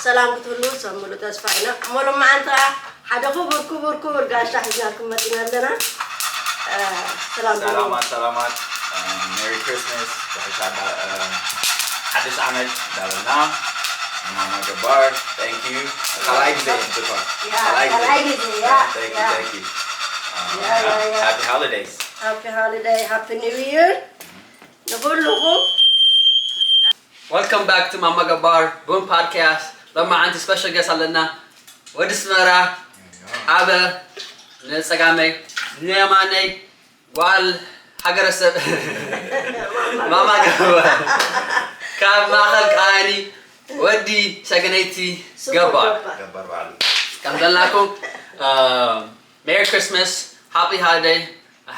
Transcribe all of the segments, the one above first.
ሰላም ክትብሉ ሰምሉ ተስፋ ኢና። እሞ ሎማዓንቲ ሓደ ክቡር ክቡር ክቡር ጋሻ ሒዝናልኩም መፂና ኣለና። ሰላም ሰላማት ሰላማት። ሜሪ ክሪስማስ፣ ብሕሻ ሓድሽ ዓመት እንዳበልና ማማ ገባር። Thank you። ካልኣይ ግዜ። ካልኣይ ግዜ። Happy holidays። Happy holiday, happy new year ንኩልኹም። Welcome back to ማማ ገባር ቡን ፓድካስት። ሎማዓንቲ ስፔሻል ገስት ኣለና። ወዲ ኣስመራ ኣበ፣ ንጸጋመይ፣ ንየማነይ፣ ጓል ሃገረሰብ ማማ ገባር፣ ካብ ማእኸል ቃኒ ወዲ ሰገነይቲ ገባር። ከም በልናኩም ሜሪ ክሪስማስ፣ ሃፒ ሃሊደይ፣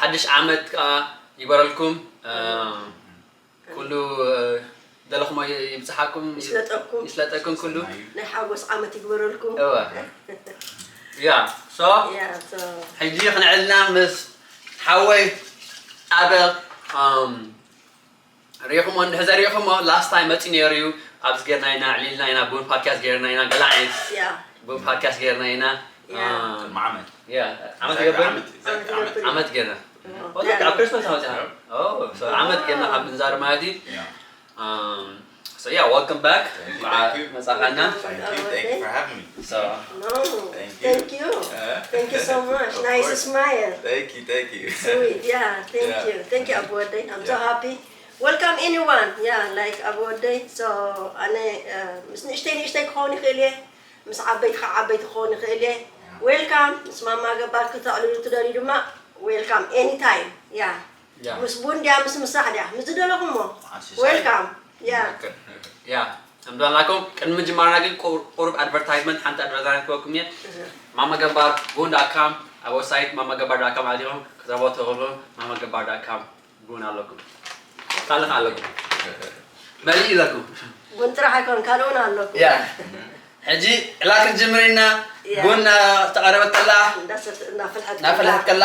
ሓድሽ ዓመት ከዓ ይግበረልኩም። ኩሉ ደለኹሞ ይብፅሓኩም። ይስለጠኩም። ይስለጠኩም ኩሉ። ናይ ሓጎስ ዓመት ይግበረልኩም። እወ። ያ so ያ so ሕጂ ክንዕልና ምስ ሓወይ ኣበ ሪኹሞ እንድሕር ዘሪኹሞ last time መፂ ነይሩ እዩ። ኣብዚ ጌርና ኢና ዕሊልና ኢና ቡን ፓድካስት ጌርና ኢና ገለ ዓይነት ያ ቡን ፓድካስት ጌርና ኢና። ያ ቅድሚ ዓመት። ያ ዓመት ይገብር ዓመት ይገብር። ዓመት ጌርና ወላ ኣብ ክርስማስ ዓመት ኢና። ኦ so ዓመት ጌርና ካብ ንዛረብ ማለት እዩ። ያ Um, so yeah, welcome back. እንኳዕ መጻኻና። Thank you, thank you for having me. So, No, thank you. Thank you so much. Nice smile. Thank you, thank you. Sweet, yeah, thank you. Thank you, ኣቦ ወደይ. I'm so happy. Welcome anyone. Yeah, like ኣቦ ወደይ. So ኣነ ምስ ንእሽተይ ንእሽተይ ክኸውን ይኽእል እየ፣ ምስ ዓበይቲ ከዓ ዓበይቲ ክኸውን ይኽእል እየ። Welcome። ምስ ማማ ገባር ክተዕልሉ ትደልዩ ድማ welcome anytime. Yeah. ምስ ቡን ድያ ምስ ምሳሕ ድያ ምስ ዝደለኹሞ። Welcome። Yeah. Yeah. ከምዝበልናኩም ቅድሚ ምጅማርና ግን ቁሩብ ኣድቨርታይዝመንት ሓንቲ ኣድቨርታይዝመንት ክበኩም እየ። ማማ ገባር ቡን dot com ኣብ website ማማ ገባር dot com ኣቲኹም ክትረኽብዎ ትኽእሉ። ማማ ገባር dot com ቡን ኣለኩም። ካልእ ኣለኩም። መሊኡ ኣለኩም። ቡን ጥራሕ ኣይኮን ካልእ እውን ኣለኩም። Yeah. ሕጂ ዕላል ክንጅምር ኢና። ቡን እናተቐረበት ከላ እናፈለሐት ከላ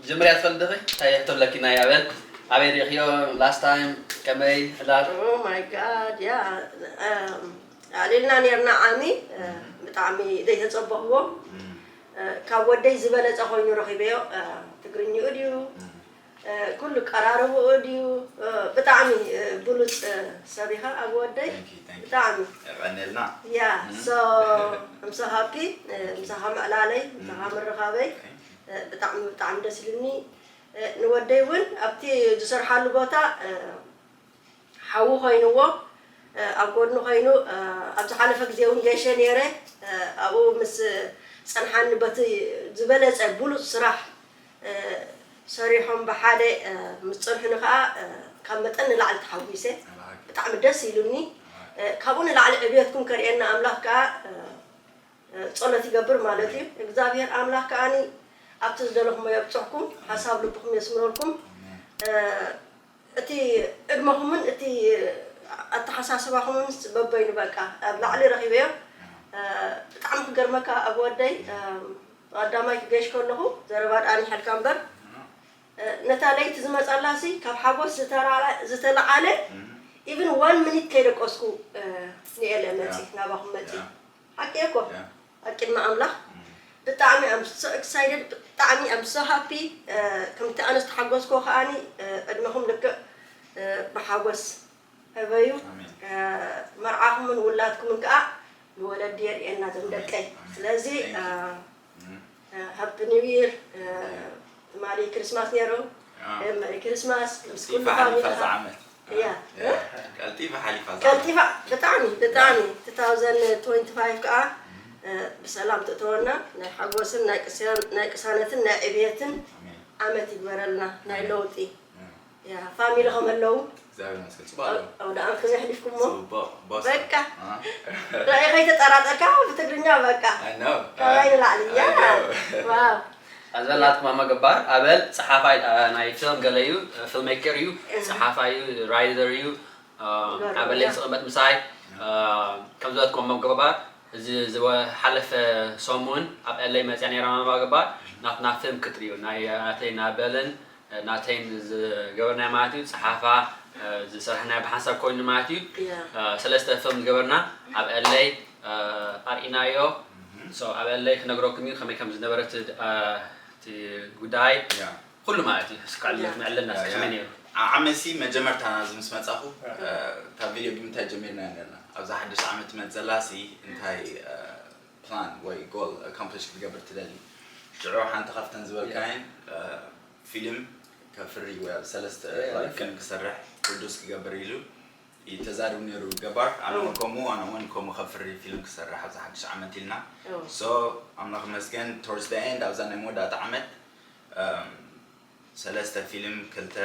ጀምርያ ትፈልጥ ዲኺ? እንታይ ሕቶ ኣለኪ ናይ ኣበል? ኣበይ ሪእኽዮ last time? ከመይ ዕላል? Oh my God yeah. ኣዕሊልና ኔርና ዓሚ ብጣዕሚ ዘይተጸበኽዎ ካብ ወደይ ዝበለጸ ኮይኑ ረኺበዮ። ትግርኝኡ ድዩ ኩሉ ቀራርብኡ ድዩ ብጣዕሚ ብሉጽ ሰብ ኢኻ ኣብ ወደይ ብጣዕሚ ቀነልና ያ so I'm so happy ምሳኻ ምዕላለይ ምሳኻ ምርኻበይ ብጣዕሚ ብጣዕሚ ደስ ኢሉኒ። ንወደይ እውን ኣብቲ ዝሰርሓሉ ቦታ ሓዊ ኮይንዎ ኣብ ጎድኑ ኮይኑ ኣብ ዝሓለፈ ግዜ እውን ጌሸ ነይረ ኣብኡ ምስ ጸንሓኒ በቲ ዝበለጸ ብሉጽ ስራሕ ሰሪሖም ብሓደ ምስ ጸንሑኒ ከዓ ካብ መጠን ንላዕሊ ተሓጒሰ ብጣዕሚ ደስ ኢሉኒ ካብኡ ንላዕሊ ዕብየትኩም ከርእየና ኣምላኽ ከዓ ጸሎት ይገብር ማለት እዩ እግዚኣብሔር ኣምላኽ ከዓኒ ኣብቲ ዝደለኹሞ የብፅሕኩም ሓሳብ ልብኹም የስምረልኩም እቲ ዕድመኹምን እቲ ኣተሓሳስባኹምን በበይኑ በቃ ኣብ ላዕሊ ረኺበዮ ብጣዕሚ ክገርመካ ኣብ ወደይ ቀዳማይ ክገሽ ከለኹ ዘረባ ደኣ ንሕልካ እምበር ነታ ለይቲ ዝመፀላ ሲ ካብ ሓጎስ ዝተለዓለ even one minute ከይደቀስኩ ንኤለ መፂ ናባኹም መፂ ሓቂ እኮ ኣብ ቅድሚ ኣምላኽ ብጣዕሚ I'm so excited ብጣዕሚ I'm so happy ከምቲ ኣነ ዝተሓጎስኮ ከዓኒ ዕድመኹም ልክዕ ብሓጎስ ሕበዩ መርዓኹምን ውላድኩምን ከዓ ንወለዲ የርእየና ዞም ደቀይ ስለዚ ሃፒ ኒው ይር ትማሊ ክርስማስ ነይሩ መሪ ክርስማስ ምስ ኩሉ ፋሚሊ ቀልጢፋ ሓሊፋ ቀልጢፋ ብጣዕሚ ብጣዕሚ two thousand twenty five ከዓ ብሰላም ትእተወና ናይ ሓጎስን ናይ ቅሳነትን ናይ ዕብየትን ዓመት ይግበረልና ናይ ለውጢ ፋሚሊ ከመለዉ ኣውደ ዓመት ከመይ ኣሕሊፍኩሞ በቃ ራእይ ከይተጠራጠርካ ብትግርኛ በቃ ካባይ ንላዕሊ ያ ኣዘላትኩም ኣማ ገባር ኣበል ፀሓፋይ ናይ ፊልም ገለ እዩ ፊልም ሜከር እዩ ፀሓፋይ እዩ ራይተር እዩ ኣበለይ ዝቕመጥ ምሳይ ከም ዝበለትኩም ኣማ ገባር እዚ ዝሓለፈ ሰሙን ኣብ ኤለይ መፅያ ነይራ ኣማ ገባር ናትና ፊልም ክትርእዩ ናይ ናተይ ናበልን ናተይን ዝገበርናዮ ማለት እዩ ፀሓፋ ዝሰርሕናዮ ብሓንሳብ ኮይኑ ማለት እዩ። ሰለስተ ፊልም ዝገበርና ኣብ ኤለይ ኣርኢናዮ። ኣብ ኤለይ ክነግረኩም እዩ ከመይ ከም ዝነበረ እቲ ጉዳይ ኩሉ ማለት እዩ። እስካለት መዕለና ከመይ ነይሩ? ዓመሲ መጀመርታ ናዚ ምስ መጻኹ እታ ቪድዮ ብምንታይ ጀሚርና ነርና ኣብዛ ሓድሽ ዓመት ትመጽእ ዘላ ሲ እንታይ ፕላን ወይ ጎል ኣካምፕሊሽ ክትገብር ትደሊ? ሽዑ ሓንቲ ካብተን ዝበልካየን ፊልም ከፍሪ ወይ ኣብ ሰለስተ ፊልም ክሰርሕ ፕሮዱስ ክገብር ኢሉ እዩ ተዛሪቡ ነይሩ። ገባር ኣነ እውን ከምኡ ኣነ እውን ከምኡ ከፍሪ ፊልም ክሰርሕ ኣብዚ ሓድሽ ዓመት ኢልና። ሶ ኣምላኽ ይመስገን ቶርስ ኤንድ ኣብዛ ናይ መወዳእታ ዓመት ሰለስተ ፊልም ክልተ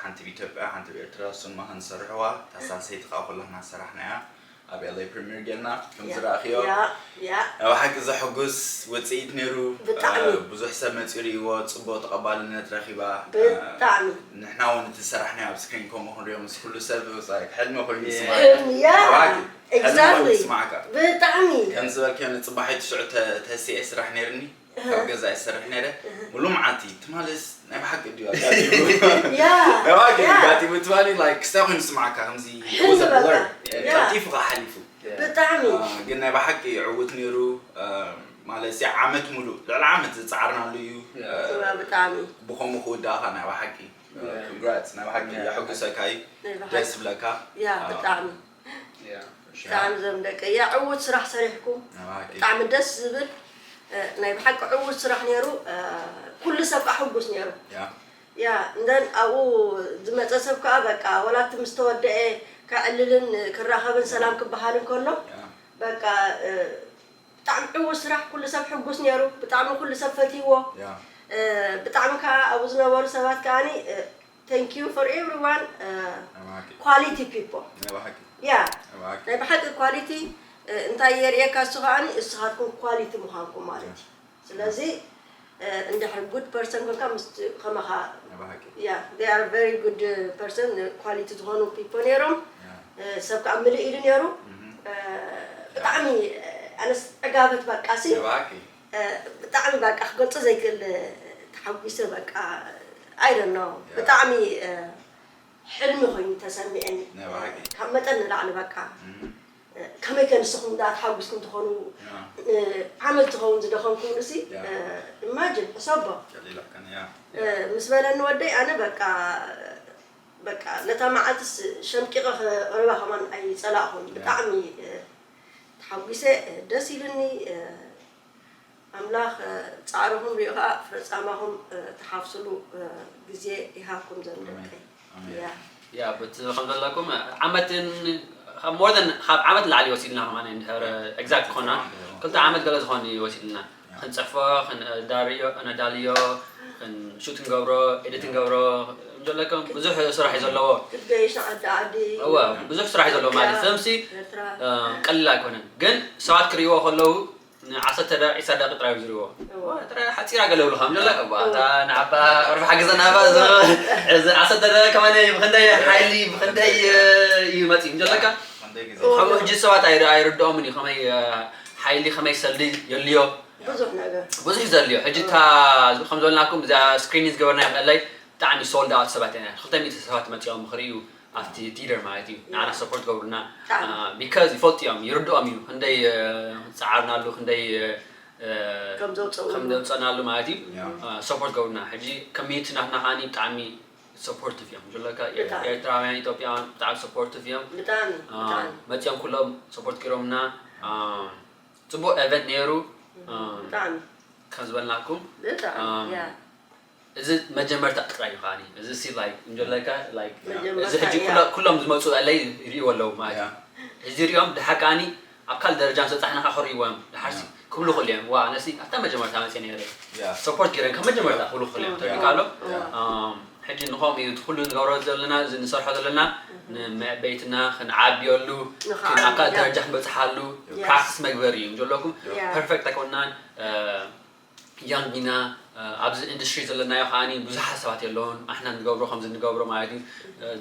ሓንቲ ብኢትዮጵያ ሓንቲ ብኤርትራ ሱንማ ክንሰርሕዋ እታ ሳልሰይቲ ከዓ ኩላህና ሰራሕናያ። ኣብ ኤለይ ፕሪሚየር ጌርና ከም ዝረኣኽዮ ያ ያ ኣብ ሓቂ ዘሐጉስ ውፅኢት ነይሩ። ብጣዕሚ። ብዙሕ ሰብ መፂኡ ርእይዎ ፅቡቅ ተቐባልነት ረኺባ። ብጣዕሚ። ንሕና እውን እቲ ዝሰራሕናዮ ኣብ ስክሪን ከምኡ ክንሪኦ ምስ ኩሉ ሰብ ሕልሚ ኮይኑ ይስማዕ። ሕልሚ ያ። ኣብ ሓቂ ሕልሚ ኮይኑ ኤግዛክትሊ። ይስማዕካ። ብጣዕሚ። ከም ዝበልክዮ ንፅባሒቱ ሽዑ ተሲኤ ስራሕ ነይርኒ። ካብ ገዛ ይሰርሕ ነይረ። ሙሉ መዓልቲ ትማልስ ናይ ብሓቂ ድዩ ኣጋጢሙ? ያ፣ ናይ ብሓቂ ያ። ኣጋጢሙ ትማሊ like ክስታይ ኮይኑ ስማዕካ ከምዚ ሕልሚ was a በቃ። Blur። ያ። ቀልጢፉ ከዓ ሓሊፉ። ብጣዕሚ። ግን ናይ ብሓቂ ዕውት ነይሩ። ማለት ሲ ዓመት ሙሉ ልዕሊ ዓመት ዝፀዓርናሉ እዩ። ያ። ብጣዕሚ። ብኸምኡ ክውዳእኻ ናይ ብሓቂ። Congrats ናይ ብሓቂ የሐጉሰካ እዩ። ናይ ብሓቂ። ደስ ይብለካ። ያ ብጣዕሚ። ብጣዕሚ ዘም ደቂ ያ ዕውት ስራሕ ሰሪሕኩም። ብጣዕሚ ደስ ዝብል ናይ ብሓቂ ዕውት ስራሕ ነይሩ። ኩሉ ሰብ ከዓ ሕጉስ ነይሩ። ያ እንደን ኣብኡ ዝመፀ ሰብ ከዓ በቃ ወላቲ ምስ ተወደአ ከዕልልን ክራኸብን ሰላም ክበሃልን ከሎ በቃ ብጣዕሚ ዕውት ስራሕ ኩሉ ሰብ ሕጉስ ነይሩ። ብጣዕሚ ኩሉ ሰብ ፈትይዎ። ብጣዕሚ ከዓ ኣብኡ ዝነበሩ ሰባት ከዓኒ thank you for everyone። Quality people። ያ ናይ ብሓቂ ኳሊቲ እንታይ የርእየካ እሱ ከዓኒ እስኻትኩም ኳሊቲ ምዃንኩም ማለት እዩ። ስለዚ እንድሕር good person ኮንካ ምስ ከማኻ ያ they are very good person quality ዝኾኑ people ነይሮም። ሰብ ከዓ ምልእ ኢሉ ነይሩ። ብጣዕሚ ኣነስ ዕጋበት በቃ ሲ ብጣዕሚ በቃ ክገልፆ ዘይክእል ተሓጒሰ በቃ I don't know ብጣዕሚ ሕልሚ ኮይኑ ተሰሚዐኒ። ካብ መጠን ንላዕሊ በቃ ከመይ ከ ንስኹም ደኣ ተሓጒስኩም ትኾኑ ዓመት ዝኸውን ዝደኸምኩምሉ ሲ ኢማጅን ሕሰቦ ምስ በለኒ ወደይ ኣነ በቃ በቃ ነታ መዓልትስ ሸምቂቐ ከቕርባ ከማን ኣይጸላእኹን ብጣዕሚ ተሓጒሰ ደስ ኢሉኒ። ኣምላኽ ጻዕርኹም ሪኡ ኸኣ ፍረ ጻማኹም ትሓፍስሉ ግዜ ይሃብኩም ዘምለጠይ። ያ በቲ ከም ዘለኩም ዓመት more than ካብ ዓመት ላዕሊ ወሲድና ከማን እንድሕር exact ኮና ክልተ ዓመት ገለ ዝኾን እዩ ወሲድና። ክንጽሕፎ፣ ነዳልዮ፣ ክንሹት ክንገብሮ፣ ኤዲት ክንገብሮ ዘለኩም ብዙሕ ስራሕ እዩ ዘለዎ። ክትገይሽ ዓዲ ዓዲ እወ ብዙሕ ስራሕ እዩ ዘለዎ ማለት ፍልምሲ ኤርትራ ቀሊል ኣይኮነን። ግን ሰባት ክርእይዎ ከለዉ ንዓሰርተ ደቂቕ ዒስራ ደቂቕ ጥራይ እዮም ዝርእይዎ። እወ። ጥራይ ሓጺራ ገለ ይብሉኻ ምደለ እዋ እታ ንዓባ ቅርቢ ሓግዘና ባ እዚ ዓሰርተ ደቂቕ ከማን ብኽንደይ ሓይሊ ብኽንደይ እዩ መጺኡ ምደለካ። ከምኡ ሕጂ ሰባት ኣይርድኦምን እዩ ከመይ ሓይሊ ከመይ ሰልዲ የልዮ። ብዙሕ ነገር ብዙሕ ዘድልዮ ሕጂ እታ ከም ዝበልናኩም እዚኣ ስክሪኒንግ ዝገበርናዮ መእለይ ብጣዕሚ ሶልድ ኣውት ሰባት ኢና ክልተ ሚእቲ ሰባት መፂኦም ክርእዩ ኣብቲ ቲደር ማለት እዩ ንዓና ሰፖርት ገብሩና ቢካዝ ይፈልጡ እዮም ይርድኦም እዩ ክንደይ ፀዓርናሉ ክንደይ ከም ዘውፀናሉ ማለት እዩ ሰፖርት ገብሩና ሕጂ ኮሚኒቲ ናትና ከዓኒ ብጣዕሚ ሰፖርቲቭ እዮም ዘለካ ኤርትራውያን ኢትዮጵያውያን ብጣዕሚ ሰፖርቲቭ እዮም መፂኦም ኩሎም ሰፖርት ገይሮምና ፅቡቅ ኤቨንት ነይሩ ብጣዕሚ ከም ዝበልናኩም ብጣዕሚ ያ እዚ መጀመርታ ጥራይ እዩ ከዓኒ እዚ ሲ ላይክ እንጀለካ ላይክ እዚ መጀመርታ ሕጂ እያ። ኩሎ- ኩሎም ዝመፁ ኣለይ ይርእይዎ ኣለዉ ማለት እዩ ሕጂ ሪኦም ድሓር ከዓኒ ኣብ ካልእ ደረጃ ንሰብፃሕና ከዓ ክርእይዎም ድሓርሲ ክብሉ ክእሉ እዮም ዋ ኣነሲ ኣብታ መጀመርታ መፅእ ነይረ ያ ሰፖርት ገይረን ካብ መጀመርታ ክብሉ ክእሉ እዮም ተሪካ ኣሎ ያ ሕጂ ንኸም እዩ እቲ ኩሉ ንገብሮ ዘለና እዚ ንሰርሖ ዘለና ንመዕበይትና ክንዓብየሉ ንኽዓብዩ፣ ክንኣካል ያ። ደረጃ ክንበፅሓሉ ያ። ፕራክቲስ መግበሪ እዩ ዘለኩም ያ። ፐርፌክት ኣይኮንናን ያንግ ኢና ኣብዚ ኢንዱስትሪ ዘለናዮ ከዓኒ ብዙሓት ሰባት የለውን ኣሕና ንገብሮ ከምዚ ንገብሮ ማለት እዩ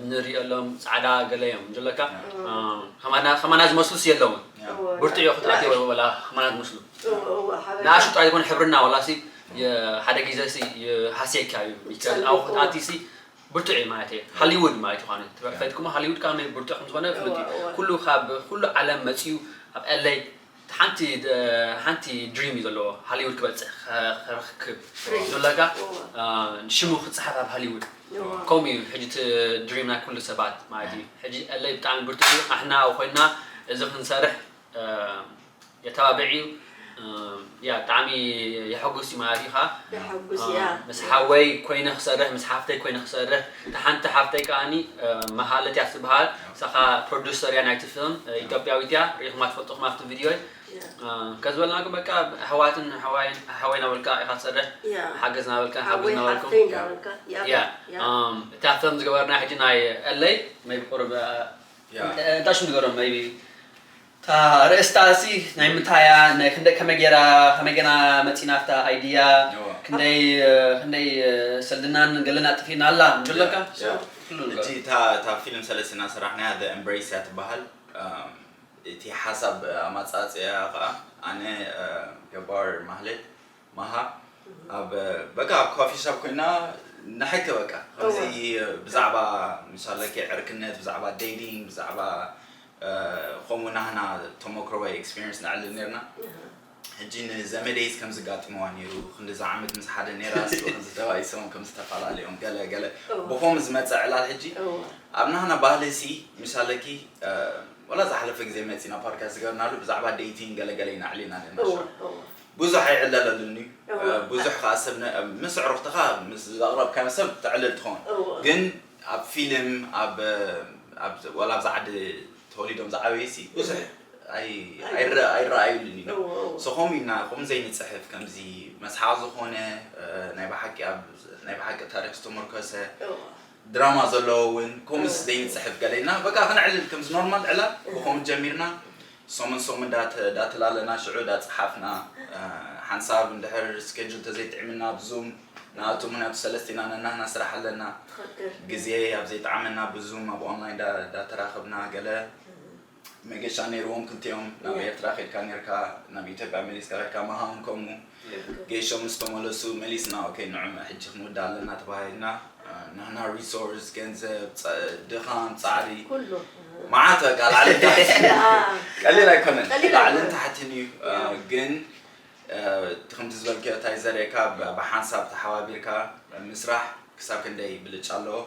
ንሪእሎም ፃዕዳ ገለ እዮም ዘለካ ከማና ዝመስሉስ የለውን ብርቱዕ እዩ ክትኣትዮ ወላ ከማና ዝመስሉ ንኣሹ ጥራይ ዝኾነ ሕብርና ወላ ሲ ሓደ ግዜ ሲ ሃስየካ እዩ ይከል ኣብኡ ክትኣትዩ ሲ ብርቱዕ እዩ ማለት እዩ። ሃሊውድ ማለት እዩ። ኾነ ትበፈት ኩማ ሃሊውድ ካብ ናይ ብርቱዕ ከም ዝኾነ ፍሉጥ እዩ። ኩሉ ካብ ኩሉ ዓለም መጺኡ ኣብ ኤለይ ሓንቲ ሓንቲ ድሪም እዩ ዘለዎ። ሃሊውድ ክበጽሕ ክረክብ ዘለካ ሽሙ ክጽሓፍ ኣብ ሃሊውድ። ከምኡ እዩ ሕጂ እቲ ድሪም ናይ ኩሉ ሰባት ማለት እዩ። ሕጂ ኤለይ ብጣዕሚ ብርቱዕ እዩ። ኣሕና ኮይና እዚ ክንሰርሕ የተባብዕ እዩ። ያ ብጣዕሚ የሐጉስ እዩ ማለት እዩ። ኸዓ የሐጉስ እያ። ምስ ሓወይ ኮይነ ክሰርሕ፣ ምስ ሓፍተይ ኮይነ ክሰርሕ፣ እታ ሓንቲ ሓፍተይ ከዓኒ መሃለት እያ ትበሃል። ንሳ ኸዓ ፕሮዱሰር እያ ናይቲ ፊልም። ኢትዮጵያዊት እያ፣ ርኢኹማ ትፈልጡ ኢኹም ኣብቲ ቪድዮ። ከዝበልናኩም በቃ ኣሕዋትን ሓወይ ናበልካ ኢኻ ትሰርሕ፣ ሓገዝ ናበልካ ሓገዝ ናበልኩም። እታ ፊልም ዝገበርና ሕጂ ናይ ኤለይ መይቢ ቁሩብ እንታይ ሽም ንገሮም መይቢ እታ ርእስታ ሲ ናይ ምንታይ እያ ናይ ክንደይ ከመይ ጌራ ከመይ ጌና መጺና ኣብታ ኣይድያ ክንደይ ክንደይ ሰልድናን ገለና ጥፊና ኣላ ንብለካ እቲ እታ እታ ፊልም ሰለስትና ሰራሕናያ the embrace እያ ትበሃል። እቲ ሓሳብ ኣማጻጽያ ከዓ ኣነ ገባር ማህሌት ማሃ ኣብ በቃ ኣብ ኮፊ ሻፕ ኮይና ንሕኪ በቃ ከምዚ ብዛዕባ ምሳለኪ ዕርክነት ብዛዕባ dating ብዛዕባ ከምኡ ናህና ተመክሮ ወይ experience ነዕልል ነርና። ሕጂ ንዘመደይስ ከም ዝጋጥመዋ ነይሩ ክንድዚ ዓመት ምስ ሓደ ነይራስ ከምዚ ተባኢሶም ከም ዝተፈላለዮም ገለ ገለ ብኸምኡ ዝመፀ ዕላል ሕጂ ኣብ ናህና ባህሊ ሲ ምሳለኪ ወላ ዝሓለፈ ግዜ መፂና ፓድካስት ዝገበርናሉ ብዛዕባ dating ገለ ገለ ኢና ኣዕሊና ነርና። ብዙሕ ኣይዕለለሉን እዩ። ብዙሕ ከዓ ሰብ ምስ ኣዕሩኽትኻ ምስ ዘቕረብካዮም ሰብ ተዕልል ትኸውን። ግን ኣብ ፊልም ኣብ ወላ ኣብዚ ዓዲ ተወሊዶም ዝዓበዩ ሲ ብዙሕ ኣይረኣዩሉን እዩ። ሶ ከምኡ ኢና ከምኡ ዘይንፅሕፍ ከምዚ መስሓቕ ዝኾነ ናይ ብሓቂ ኣብ ናይ ብሓቂ ታሪክ ዝተመርኮሰ ድራማ ዘለዎ እውን ከምኡስ ዘይንፅሕፍ ገለ ኢልና በቃ ክነዕልል ከምዚ ኖርማል ዕላል ብኸምኡ ጀሚርና። ሰሙን ሰሙን ዳተላለና ሽዑ ዳፀሓፍና ሓንሳብ እንድሕር ስኬጁል ተዘይጥዕምና ብዙም ንኣቱ ምክንያቱ ሰለስቲና ነናህና ስራሕ ኣለና። ግዜ ኣብ ዘይጠዓመና ብዙም ኣብ ኦንላይን ዳተራኸብና ገለ መገሻ ነይርዎም ክልቲኦም ናብ ኤርትራ ከድካ ነርካ ናብ ኢትዮጵያ መሊስካ ከድካ መሃውን ከምኡ ገይሾም ምስ ተመለሱ መሊስና ኦኬ ንዑ ሕጂ ክንውዳ ኣለና ተባሂልና። ንሕና ሪሶርስ ገንዘብ ድኻም ፃዕሪ ኩሉ መዓት በቃ ላዕልን ታሕትን ቀሊል ኣይኮነን። ላዕልን ታሕትን እዩ። ግን እቲ ከምቲ ዝበልክዮ እንታይ ዘርእካ ብሓንሳብ ተሓባቢርካ ምስራሕ ክሳብ ክንደይ ብልጫ ኣለዎ።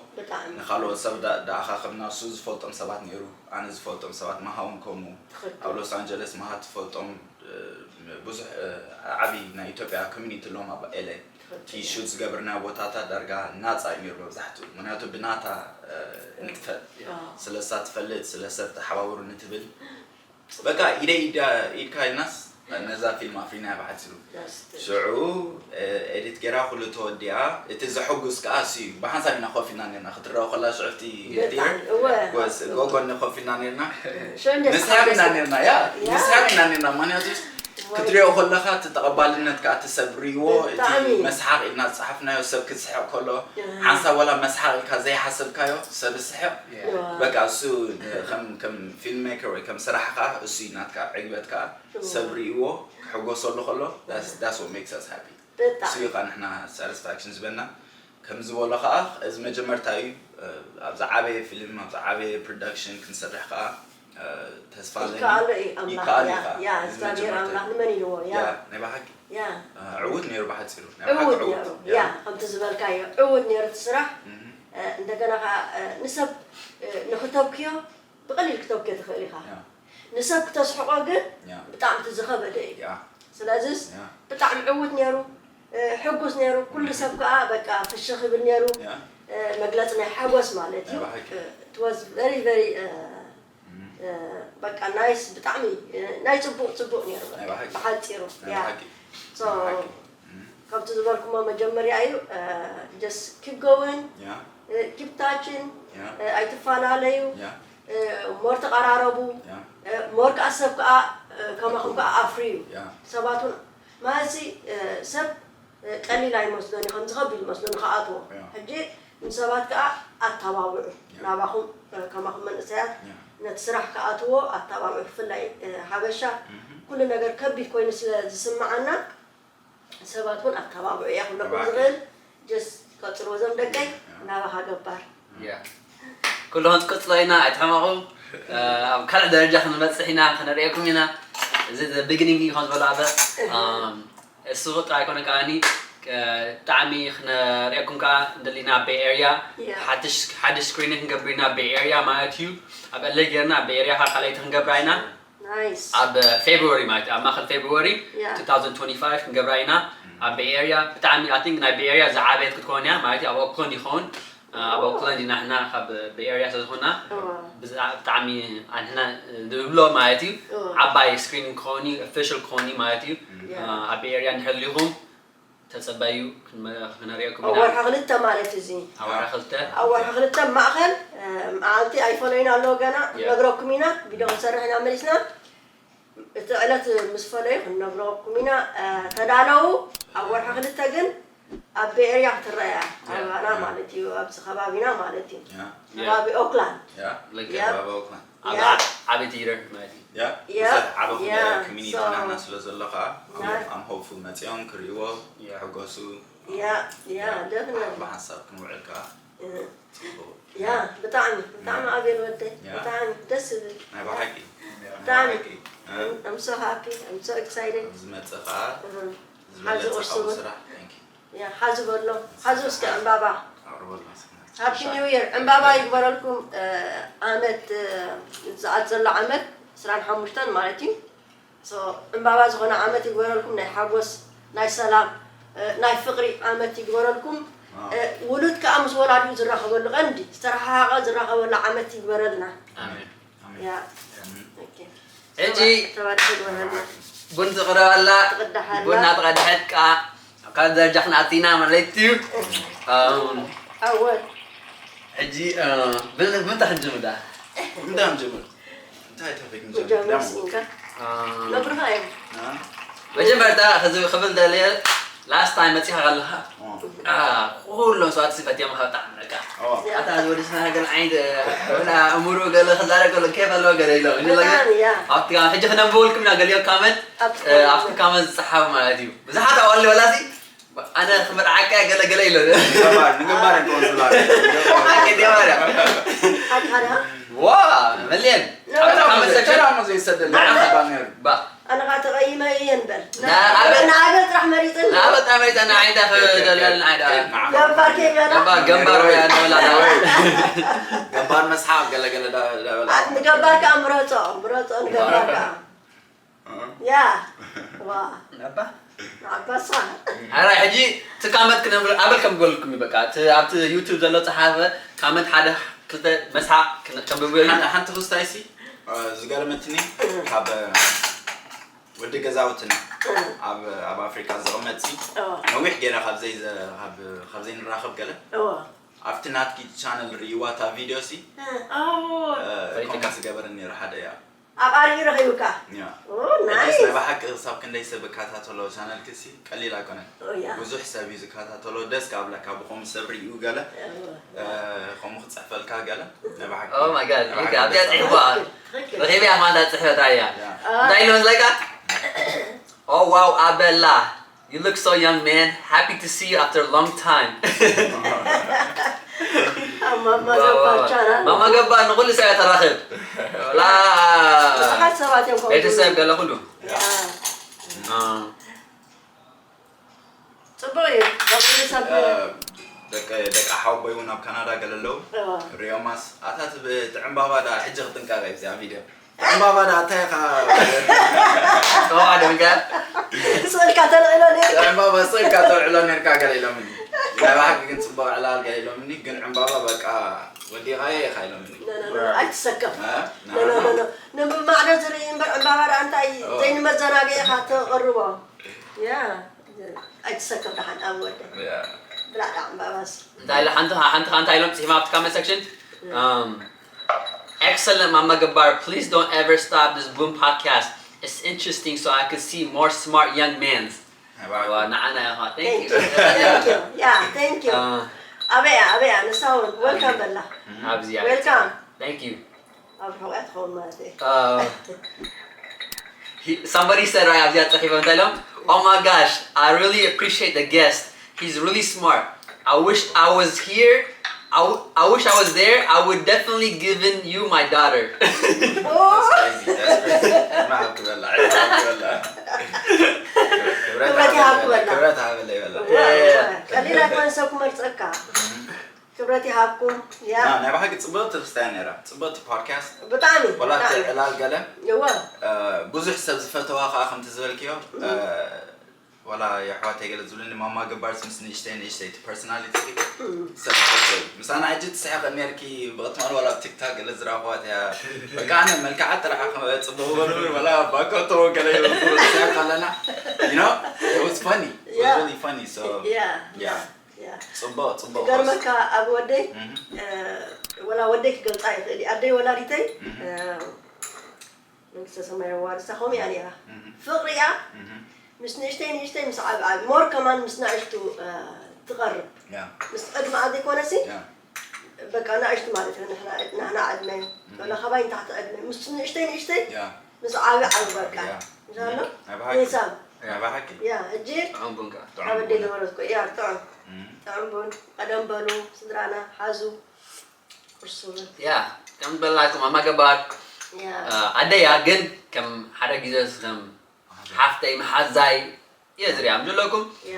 ንካልኦት ሰብ ደኣኻኽብና እሱ ዝፈልጦም ሰባት ነይሩ ኣነ ዝፈልጦም ሰባት መሃውን ከምኡ ኣብ ሎስ ኣንጀለስ መሃ ትፈልጦም ብዙሕ ዓብዪ ናይ ኢትዮጵያ ኮሚኒቲ ኣለዎም ኣብ ኤለ እቲ ሹት ዝገብርና ቦታታት ዳርጋ ናፃ እዩ ነይሩ መብዛሕትኡ ምክንያቱ ብናታ ንጥፈት ስለሳ ትፈልጥ ስለሰብ ተሓባብሩ ንትብል በቃ ኢደይ ኢድካ ኢልናስ ነዛ ፊልም ኣፍሪና ብሓፂሩ ሽዑ ኤዲት ገይራ ኩሉ ተወዲኣ እቲ ዘሐጉስ ከዓ እሱ እዩ ብሓንሳብ ኢና ኮፍ ኢልና ነርና ክትረአ ከላ ሽዑ እቲ ጎጎኒ ኮፍ ኢልና ነርና ንስሓቅ ኢና ነርና ያ ንስሓቅ ኢና ነርና ምክንያቱ ክትሪኦ ከለካ እቲ ተቐባልነት ከዓ እቲ ሰብ ሪእዎ እቲ መስሓቅ ኢልና ዝፀሓፍናዮ ሰብ ክስሕቅ ከሎ ሓንሳብ ዋላ መስሓቅ ኢልካ ዘይሓሰብካዮ ሰብ ዝስሕቅ በቃ እሱ ከም ፊልም ሜከር ወይ ከም ስራሕ ከዓ እሱ እዩ ናትካ ዕግበት ከዓ ሰብ ሪእዎ ክሕጎሰሉ ከሎ that's what makes us happy እሱ እዩ ከዓ ንሕና ሳቲስፋክሽን ዝበና ከም ዝበሎ ከዓ እዚ መጀመርታ እዩ ኣብ ዝዓበየ ፊልም ኣብ ዝዓበየ ፕሮዳክሽን ክንሰርሕ ከዓ ተስፋ ኣለኒ ይከኣሎ እዩ ኣምላኽ ይከኣል እዩ ያ እግዚኣብሔር ኣምላኽ ንመን ኢልዎ ያ ናይ ብሓቂ ያ ዕዉት ነይሩ ብሓፂሩ ናይ ብሓቂ ዕዉት ነይሩ ያ ከምቲ ዝበልካዮ ዕዉት ነይሩ እቲ ስራሕ እንደገና ከዓ ንሰብ ንክተብክዮ ብቐሊል ክተብክዮ ትኽእል ኢኻ ንሰብ ክተስሕቖ ግን ብጣዕሚ እቲ ዝኸበደ እዩ ስለዚስ ብጣዕሚ ዕዉት ነይሩ ሕጉስ ነይሩ ኩሉ ሰብ ከዓ በቃ ፍሽኽ ይብል ነይሩ መግለፂ ናይ ሓጎስ ማለት እዩ it was very very በቃ ናይስ ብጣዕሚ ናይ ፅቡቅ ፅቡቅ ነይሩ ብሓፂሩ ከምቲ ዝበልኩሞ መጀመርያ እዩ just keep going keep touching ኣይትፈላለዩ more ተቐራረቡ more ከዓ ሰብ ከዓ ከማኹም ከዓ ኣፍርዩ ሰባት እውን ማለት ሰብ ቀሊል ኣይመስሎን እዩ ከምዚ ከቢድ መስሎ ንክኣትዎ ሕጂ ንሰባት ከዓ ኣተባብዑ ናባኹም ከማኹም መንእሰያት ነቲ ስራሕ ክኣትዎ ኣተባብዑ ብፍላይ ሓበሻ ኩሉ ነገር ከቢድ ኮይኑ ስለ ዝስምዓና ሰባት እውን ኣተባብዑ እያ ክብለኩም ዝኽእል just ቀፅልዎ እዞም ደቀይ ናባኻ ገባር። Yeah. ኩልኹም ትቅፅሎ ኢና ኣይትሕመቑ። ኣብ ካልእ ደረጃ ክንበፅሕ ኢና፣ ክነርእየኩም ኢና። እዚ the beginning እዩ ከም ዝበሉ ኣበ እሱ ጥራይ ኣይኮነ ከዓኒ ብጣዕሚ ክነርእየኩም ከዓ እንደሊና ቤይ ኤርያ ሓድሽ ስክሪን ክንገብር ኢና ቤይ ኤርያ ማለት እዩ። ኣብ ኤልኤ ጌርና ቤይ ኤርያ ከዓ ካልኣይቲ ክንገብራ ኢና። ኣብ ፌብሩዋሪ ማለት እዩ ኣብ ማእከል ፌብሩዋሪ two thousand twenty-five ክንገብራ ኢና ኣብ ቤይ ኤርያ። ብጣዕሚ I think ናይ ቤይ ኤርያ ዝዓበየት ክትኮን እያ ማለት እዩ። ኣብ ኦክላንድ ይኸውን ኣብ ኦክላንድ ኢና ንሕና ካብ ቤይ ኤርያ ስለዝኾና ብጣዕሚ ንሕና ዝብሎ ማለት እዩ። ዓባይ ስክሪን ክኸውን እዩ፣ ኦፊሻል ክኸውን እዩ ማለት እዩ። ኣብ ቤይ ኤርያ እንድሕር ሊኹም ተጸበዩ፣ ክነርእየኩም ኢና። ኣብ ወርሒ ክልተ ማለት እዚ። ኣብ ወርሒ ክልተ። ኣብ ወርሒ ክልተ ማእኸል መዓልቲ ኣይፈለዩና ኣለዎ ገና፣ ነግረኩም ኢና። ቪድዮ ክንሰርሕ ኢና መሊስና። እቲ ዕለት ምስ ፈለዩ ክንነግረኩም ኢና። ተዳለዉ። ኣብ ወርሒ ክልተ ግን ኣብ ቤይ ኤርያ ክትረኣያ ኣባና ማለት እዩ፣ ኣብዚ ከባቢና ማለት እዩ። ከባቢ ኦክላንድ። ከባቢ ኦክላንድ። ዓቢ ቲየተር ማለት እዩ። ብዙሕ ዓቢ ኮሚኒቲ ናህና ስለ ዘሎ ከዓ ኣም ሆፕፉል መፂኦም ክርእይዎ ይሕጎሱ። ብሓንሳብ ክንውዕል ከዓ ያ ብጣዕሚ ብጣዕሚ ኣቤል ወደይ ብጣዕሚ ደስ ዝብል ናይ ብሓቂ ብጣዕሚ I'm so happy, I'm so excited. ዝመፅእ ከዓ ዝበለፀ ካብኡ ስራሕ ሓዚ በሎ ሓዚ እስከ ዕምባባ ኣቅርበልና። ሃፒ ኒው ይር ዕምባባ ይግበረልኩም። ዓመት ዝኣት ዘሎ ዓመት ዕስራን ሓሙሽተን ማለት እዩ። ዕምባባ ዝኾነ ዓመት ይግበረልኩም። ናይ ሓጎስ፣ ናይ ሰላም፣ ናይ ፍቕሪ ዓመት ይግበረልኩም። ውሉድ ከዓ ምስ ወላዲኡ ዝራኸበሉ ቀንዲ ዝተረሓሓቐ ዝራኸበሉ ዓመት ይግበረልና። ሕጂ ቡን ትቕረብ ኣላ። ቡና ተቐድሐት ከዓ ኣብ ካልእ ደረጃ ክንኣቱ ኢና ማለት እዩ። ኣወል ሕጂ ብምንታይ ክንጅምር ደኣ? እንታይ ንጀምር? እንታይ ቶፒክ ንጀምር? ጀምር ስንካ ነግርኻ እዮም። መጀመርታ ክብል ደልየ ላስት ታይም መፂኻ ከለኻ ኩሎም ሰባት ሲ ፈትዮም ካብ ጣዕሚ በቃ ኣታ ዝወደስና ገለ ዓይነት ወላ እምሩ ገለ ክዛረብ ከሎ ኬፍ ኣለዎ ገለ ኢሎም ኢሉ ለገ ብጣዕሚ ያ ኣብቲ ሕጂ ክነንብበልኩም ኢና ገሊኦም ካመንት ኣብቲ ካመንት ዝፀሓፉ ማለት እዩ ብዙሓት ኣዋሊ ወላ ሲ ኣነ ክምርዓካ ገለ ገለ ኢሎ ንገባር ንገባር ንከውን ስላ ሓቂ ዲያ ማርያ ሓደ ሓደ ዋ መልየን ኣብቲ ካመንት ሰክሽን ሰላም ዘይሰደል ባነር ባ ኣነ ኻ ተቐይመ እየ ንበል ና ኣበል ንኣበል ጥራሕ መሪፅን ንኣበል ጥራሕ መሪፀን ንዓይዳ ክደልያል ንዓይዳ ገባር ከይበላ ገባር ገባር በያ ንበላ ገባር መስሓቅ ገለገለ ዳበላ ንገባር ከዓ ምረፆ ምረፆ ንገባር ከዓ ያ ዋ ነባ ንዓባሳ ኣራይ ሕጂ እቲ ካመንት ክነምር ኣበል ከም ዝበልኩም እዩ በቃ እቲ ኣብቲ ዩቱብ ዘሎ ፀሓፈ ካመንት ሓደ ክልተ መስሓቅ ከንብብ እዩ ሓንቲ ክስታይ ሲ ዝገርመትኒ ካብ ወዲ ገዛውትና ኣብ ኣብ ኣፍሪካ ዝቕመጥ ሲ ነዊሕ ገይረ ካብ ዘይንራኸብ ገለ ኣብቲ ናትኪ ቻነል ርእይዋ እታ ቪድዮ ሲ ኮመንት ዝገበረ ነይሩ ሓደ እያ ኣብ ኣርእዩ ረኺቡካ ያ ኦ ሕጂስ ናይስ ናይ ብሓቂ ክሳብ ክንደይ ሰብ እከታተሎ ቻነልኪ ሲ ቀሊል ኣይኮነን ኦ ያ ብዙሕ ሰብ እዩ ዝከታተሎ ደስ ካብ ብለካ ብኸምኡ ሰብ ርእዩ ገለ እ፣ ከምኡ ክፅሕፈልካ ገለ ናይ ብሓቂ Oh my god ናይ ብሓቂ ይካ ኣብዚኣ ደስ ፅሒፍዋ ትኽክል ረኺበያ ማለት ፅሕፈት ኣያ ያ እንታይ ኢሎም ስለካ Oh wow ኣበላ You look so young man Happy to see you after a long time ኣብ ማማ ገባር ቻናል ማማ ገባር ንኩሉ ሰብ እያ ተራኽብ ላ ብዙሓት ሰባት እዮም ከምኡ ቤተሰብ ገለ ኩሉ ያ ጽቡቕ እዩ ከምኡ ሰብ ደቂ ደቂ ሓወቦይ እውን ኣብ ካናዳ ገለ ኣለዉ እዋ። ሪዮማስ ኣታ ትብ- እቲ ዕምባባ ዳ ሕጂ ክጥንቀቕ እየ ብዚኣ ቪድዮ ዕምባባ ዳ እንታይ ኢኻ ጠዋዕ ደምጋ ስእልካ ተልዕሎ ነርካ ዕምባባ ስእልካ ተልዕሎ ነርካ ገለ ኢሎምኒ ናይ ብሓቂ ግን ፅቡቕ ዕላል ገለ ኢሎምኒ ግን ዕምባባ በቃ ወዲቓየ ኢኻ ኢሎምኒ ኣይትሰከፍ እ? No, no, no, no. ንምማዕዶ ዝርኢ እምበር ዕምባባ ደኣ እንታይ ኦ። ዘይንመዘናግዒ ኢኻ ተቕርቦ ያ ኣይትሰከፍ ደሓን ኣብ ወደ ያ። ብላዕ ደኣ ዕምባባስ እንታይ ኢለ ሓንቲ ሓንቲ እንታይ ኢሎም ፅሒማ ኣብቲ comment section um, excellent ማማ ገባር please don't ever stop this boom podcast it's interesting so I could see more smart young men ናይ ብሓቂ። ዋ ንዓና ኢኻ thank Thank you you, thank you, yeah, thank you. Uh, ኣበያ ኣበያ ንሳ እውን welcome በላ ኣብዚ Welcome. thank you ኣብ ሕቑያ ትኸውን ማለት እዩ Uh, he, somebody said right ኣብዚኣ ፅሒፎም እንታይ ኢሎም Oh my gosh, I really appreciate the guest. He's really smart. I wish I was here I, w- I wish I was there. I would definitely given you my daughter. That's crazy. That's crazy. I'm not happy about that. I'm not happy about that. ክብረት ይሃብኩ በላ። ክብረት ሃበለይ በላ። Yeah, yeah. ቀሊል ኣይኮን ሰብ ክመርፀካ። ክብረት ይሃብኩም። ያ ናይ ብሓቂ ፅብቕቲ ክስታይ ነራ፣ ፅብቕቲ ፖድካስት። ብጣዕሚ ወላ እቲ ብጣዕሚ። ዕላል ገለ እወ እ፣ ብዙሕ ሰብ ዝፈተዋ ከዓ ከምቲ ዝበልክዮ እ፣ ወላ የሕዋተይ ገለ ዝብልኒ ማማ ገባር ምስ ንእሽተይ ንእሽተይ እቲ ፐርሶናሊቲ ሰብ ዝፈትወ እዩ። ምሳና ሕጂ ትስሕቂ ነርኪ ብቕትማል ወላ ኣብ ቲክታክ ገለ ዝረኽባት እያ። በቃ ኣነ መልክዓ ጥራሕ ጽቡቕ በሉ ወላ ባኮቶ ገለ ይበሉ ስሕቅ ኣለና። You know? It was funny. It was Yeah. Really funny. So ያ yeah. ያ ጽቡቕ ጽቡቕ። ገርመካ ኣብ ወደይ Mhm. እ፣ ወላ ወደይ ክገልፃ ይኽእል እዩ። ኣደይ ወላዲተይ Mhm. እ፣ መንግስተ ሰማይ የዋርሳ ከምኡ እያ ነይራ። Mhm. ፍቕሪ እያ Mhm. ምስ ንእሽተይ ንእሽተይ ምስ ዓብ ዓብ ሞር ከማን ምስ ናእሽቱ እ፣ ትቐርብ Yeah. ምስ ዕድመኣ ዘይኮነሲ Yeah. በቃ ናእሽቱ ማለት እዩ። ንሕና ናህና ዕድመ ወላ ካባይ ንታሕቲ ዕድመ ምስ ንእሽተይ ንእሽተይ Yeah. ምስ ዓብ ዓብ በቃ Yeah. ምሳሎ ናይ ብሓቂ። ሂሳብ ናይ ብሓቂ። ያ ሕጂ ጥዑም ቡን ከዓ። ጥዑም ኣብ ኣደይ ቡን። ዝበለትኮ ያ ጥዑም Mhm. ጥዑም ቡን ቀደም በሉ ስድራና ሓዙ ቁርሲ እውን ያ ከም ዝበላኩም ኣማገባር ያ ኣደያ ግን ከም ሓደ ግዜ ከም ሓፍተይ መሓዛይ እየ ዝሪኣም ዘለኩም። ያ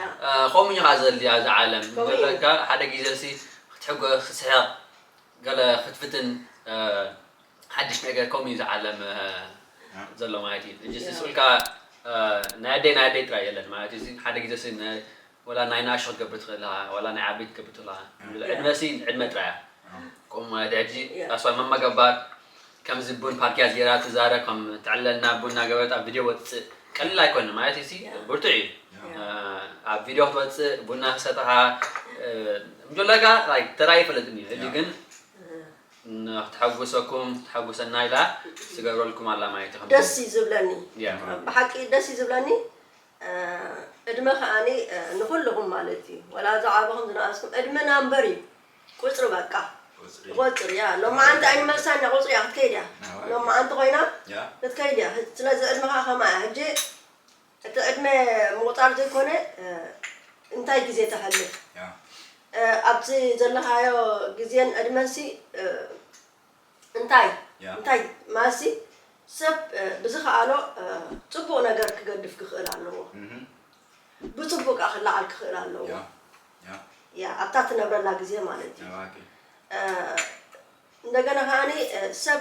ከምኡ እዩ ከዓ ዘድልያ ኣብዚ ዓለም ከምኡ እዩ። ዘለካ ሓደ ግዜ ሲ ክትሕጎስ ክትስሕቕ ገለ ክትፍትን ሓድሽ ነገር ከምኡ እዩ ዝዓለም ዘሎ ማለት እዩ። ሕጂ ያ። ስስኡልካ ናይ ኣደይ ናይ ኣደይ ጥራይ የለን ማለት እዩ። ሓደ ግዜ ሲ ናይ- ወላ ናይ ናእሽቶ ክትገብር ትኽእል ኢኻ፣ ወላ ናይ ዓበይቲ ክትገብር ትኽእል ኢኻ። ያ። ዕድመ ሲ ዕድመ ጥራይ እያ። ከምኡ ማለት ሕጂ ያ። ራስዋን መመገባር ከምዚ ቡን ፓርኪያ ጌራ ትዛረብ ከም ትዕለልና ቡና ገበጣ ቪድዮ ወፅእ ቀሊል ኣይኮነ ማለት እዩ። ያ። ብርቱዕ እዩ። ያ። ያ። ኣብ ቪድዮ ክትወፅእ ቡና ክሰጥኻ ምጆለካ ተራይ ይፈልጥኒ እዩ። ሕጂ ያ። ግን ንክትሐጉሰኩም ክትሐጉሰና ኢላ ትገብረልኩም ኣላ ማለት እዩ። ደስ እዩ ዝብለኒ ያ። ብሓቂ ደስ እዩ ዝብለኒ። ዕድመ ከዓኒ ንኩልኹም ማለት እዩ፣ ወላ ዝዓበኹም ዝነኣስኩም ዕድመ ናምበር እዩ። ቁፅሪ በቃ ቁፅሪ። ቁፅሪ ያ ሎማዓንቲ ኣይንመልሳን እያ፣ ቁፅሪ እያ ክትከይድ እያ። ናባይ። ሎማዓንቲ ኮይና ያ። ክትከይድ እያ። ስለዚ ዕድመ ከዓ ከማ እያ። ሕጂ እቲ ዕድመ ምቁፃር ዘይኮነ እንታይ ግዜ ተሕልፍ ያ። ኣብቲ ዘለኻዮ ግዜን ዕድመንሲ እንታይ ያ። እንታይ ማሲ ሰብ ብዝኸኣሎ ፅቡቕ ነገር ክገድፍ ክኽእል ኣለዎ። Mhm. ብፅቡቕ ከዓ ክለዓል ክኽእል ኣለዎ። ያ። ያ። ያ ኣብታ ትነብረላ ግዜ ማለት እዩ። ናባኪ። እንደገና ከዓኒ ሰብ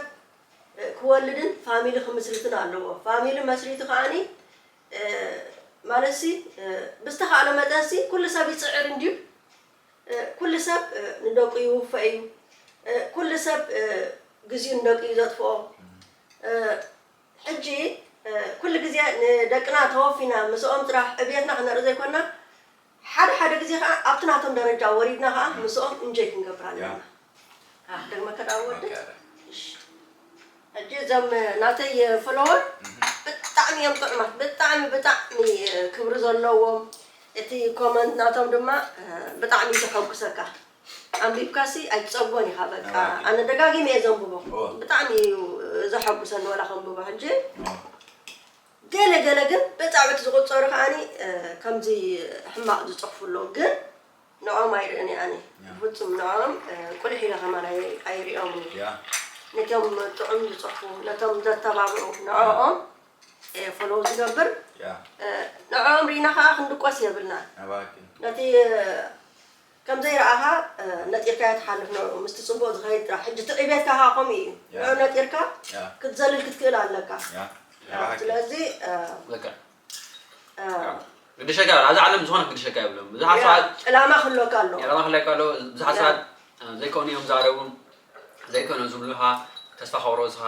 ክወልድን ፋሚሊ ክምስርትን ኣለዎ። ፋሚሊ መስሪቱ ከዓኒ ማለትሲ ብዝተኻእሎ መጠንሲ ኩሉ ሰብ ይፅዕር እንድዩ። ኩሉ ሰብ ንደቁ ይውፈ እዩ። ኩሉ ሰብ ግዚኡ ንደቁ እዩ ዘጥፍኦ። ሕጂ ኩሉ ግዜ ንደቅና ተወፊና ምስኦም ጥራሕ ዕብየትና ክነርኢ ዘይኮና ሓደ ሓደ ግዜ ከዓ ኣብቲ ናቶም ደረጃ ወሪድና ከዓ ምስኦም እንጆይ ክንገብር ኣለና። ኣህ፣ ደግመ ከዳወደ Okay. እሺ። ሕጂ እዞም ናተይ ፎሎወር ብጣዕሚ እዮም ጥዑማት፣ ብጣዕሚ ብጣዕሚ ክብሪ ዘለዎም። እቲ ኮመንት ናቶም ድማ ብጣዕሚ እዩ ዘሐጉሰካ። ኣንቢብካሲ ኣይትፀግቦን ኢኻ። በቃ ኣባኪ። ኣነ ደጋጊመ እየ ዘንብቦ። ኦ። ብጣዕሚ እዩ ዘሐጉሰኒ ዋላ ከንብቦ። ሕጂ ኦ። ገለ ገለ ግን ብጣዕሚ እቲ ዝቁፀሩ ከዓኒ ከምዚ ሕማቕ ዝፅሕፉ ኣለዉ። ግን ንዖም ኣይርእን እየ ኣነ። ያ። ብፍፁም ንዖም ቁልሕ ኢለ ከማን ኣይ- ኣይሪኦምን እየ። ያ። ነቶም ጥዑም ዝፅሕፉ፣ ነቶም ዘተባብዑ ንዕኦም እየ ፎሎው ዝገብር። ያ። ንዕኦም ርኢና ከዓ ክንድቆስ የብልና። ኣባኪ። ነቲ ከም ዘይረኣኻ ነጢርካዮ ትሓልፍ ንዕኡ ምስቲ ፅቡቕ ዝኸይድ ጥራሕ። ሕጂ እቲ ዕቤትካ ከዓ ከምኡ እዩ። ያ። ንዕኡ ነጢርካ ያ። ክትዘልል ክትክእል ኣለካ። ያ። ያ፣ ስለዚ እ፣ በቃ እ፣ ግድሸካ ኣብዚ ዓለም ዝኾነ ግድሸካ የብሎም። ብዙሓት ያ፣ ሰባት ዕላማ ክህልወካ ኣለዎ። ዕላማ ክህልወካ ኣለዎ። ብዙሓት ያ። ሰባት እ፣ ዘይኮኑ እዮም ዛረቡ ዘይኮኑ ዝብሉኻ ተስፋ ከቑረፁኻ